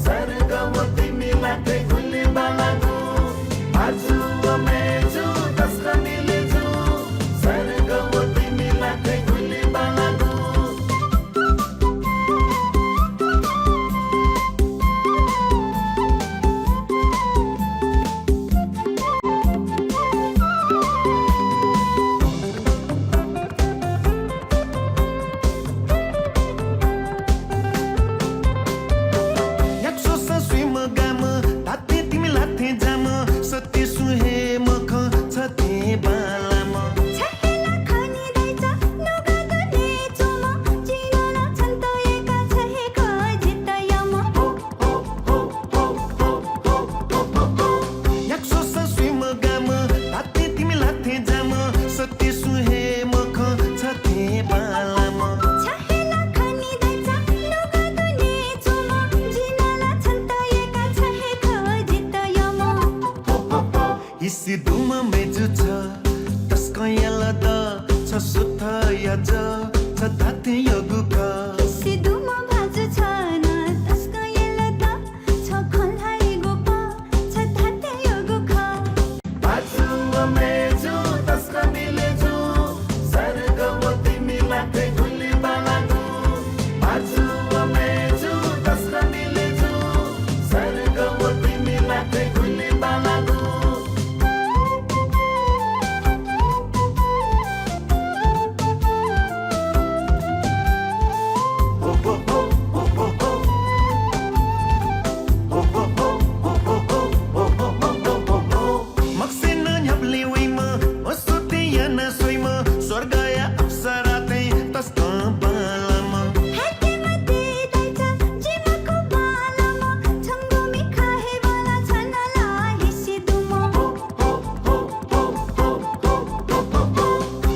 सर्ग व तिमि ला थें गुलि बांलाःगु। भाजु व मेजु तसकं मिले जू, सर्ग व तिमि ला थें गुलि बांलाःगु। न्ह्याक्व स्वःसां स्वीम्ह गाःम्ह, धात्थें तिमि ला थें जाःम्ह, सत्य सुं हे मखं छ थें बांलाःम्ह। छ हे ला खनी दाइचा, नुगः दुने च्वंम्ह, जिं नं ला छन्त यय्काः छ हे खः जितः यःम्ह। न्ह्याक्व स्वःसां स्वीम्ह गाःम्ह, धात्थें तिमि ला थें जाःम्ह, सत्य सुं हे मखं छ थें बांलाःम्ह। छ हे ला खनी दाइचा, नुगः दुने च्वंम्ह, जिं नं ला छन्त यय्काः छ हे खः जितः यःम्ह। हिसि दुम्ह मेजु छ, तसकं यल द, छ सुथया ज, छ धात्थें यःगु खः। हिसि दुम्ह भाजु छ नं, तसकं यल द, छ खँ ल्हाइगु खः, छ धात्थें यःगु खः। भाजु व मेजु तसकं मिले जू, सर्ग व तिमि ला थें गुलि बांलाःगु। भाजु व मेजु तसकं मिले जू, सर्ग न्ह्याबलें वइम्ह, व सुतिं याना स्वइम्ह, स्वर्गया अप्सरा थें तसकं बांलाम्ह। हाय्‌के मते दाइचा, जि मखु बांलाम्ह, छंगु मिखा हे बांलाः, छन्त ला हिसि दुम्ह।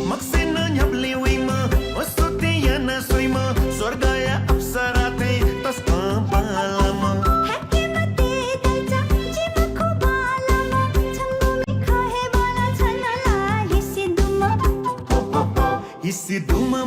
मखुसें नं न्ह्याबलें वइम्ह, व सुतिं याना स्वइम्ह, स्वर्गया अप्सरा थें तसकं बांलाम्ह। हाय्‌के मते दाइचा, जि मखु बांलाम्ह, छंगु मिखा हे बांलाः, छन्त ला हिसि दुम्ह। हिसि दुम्ह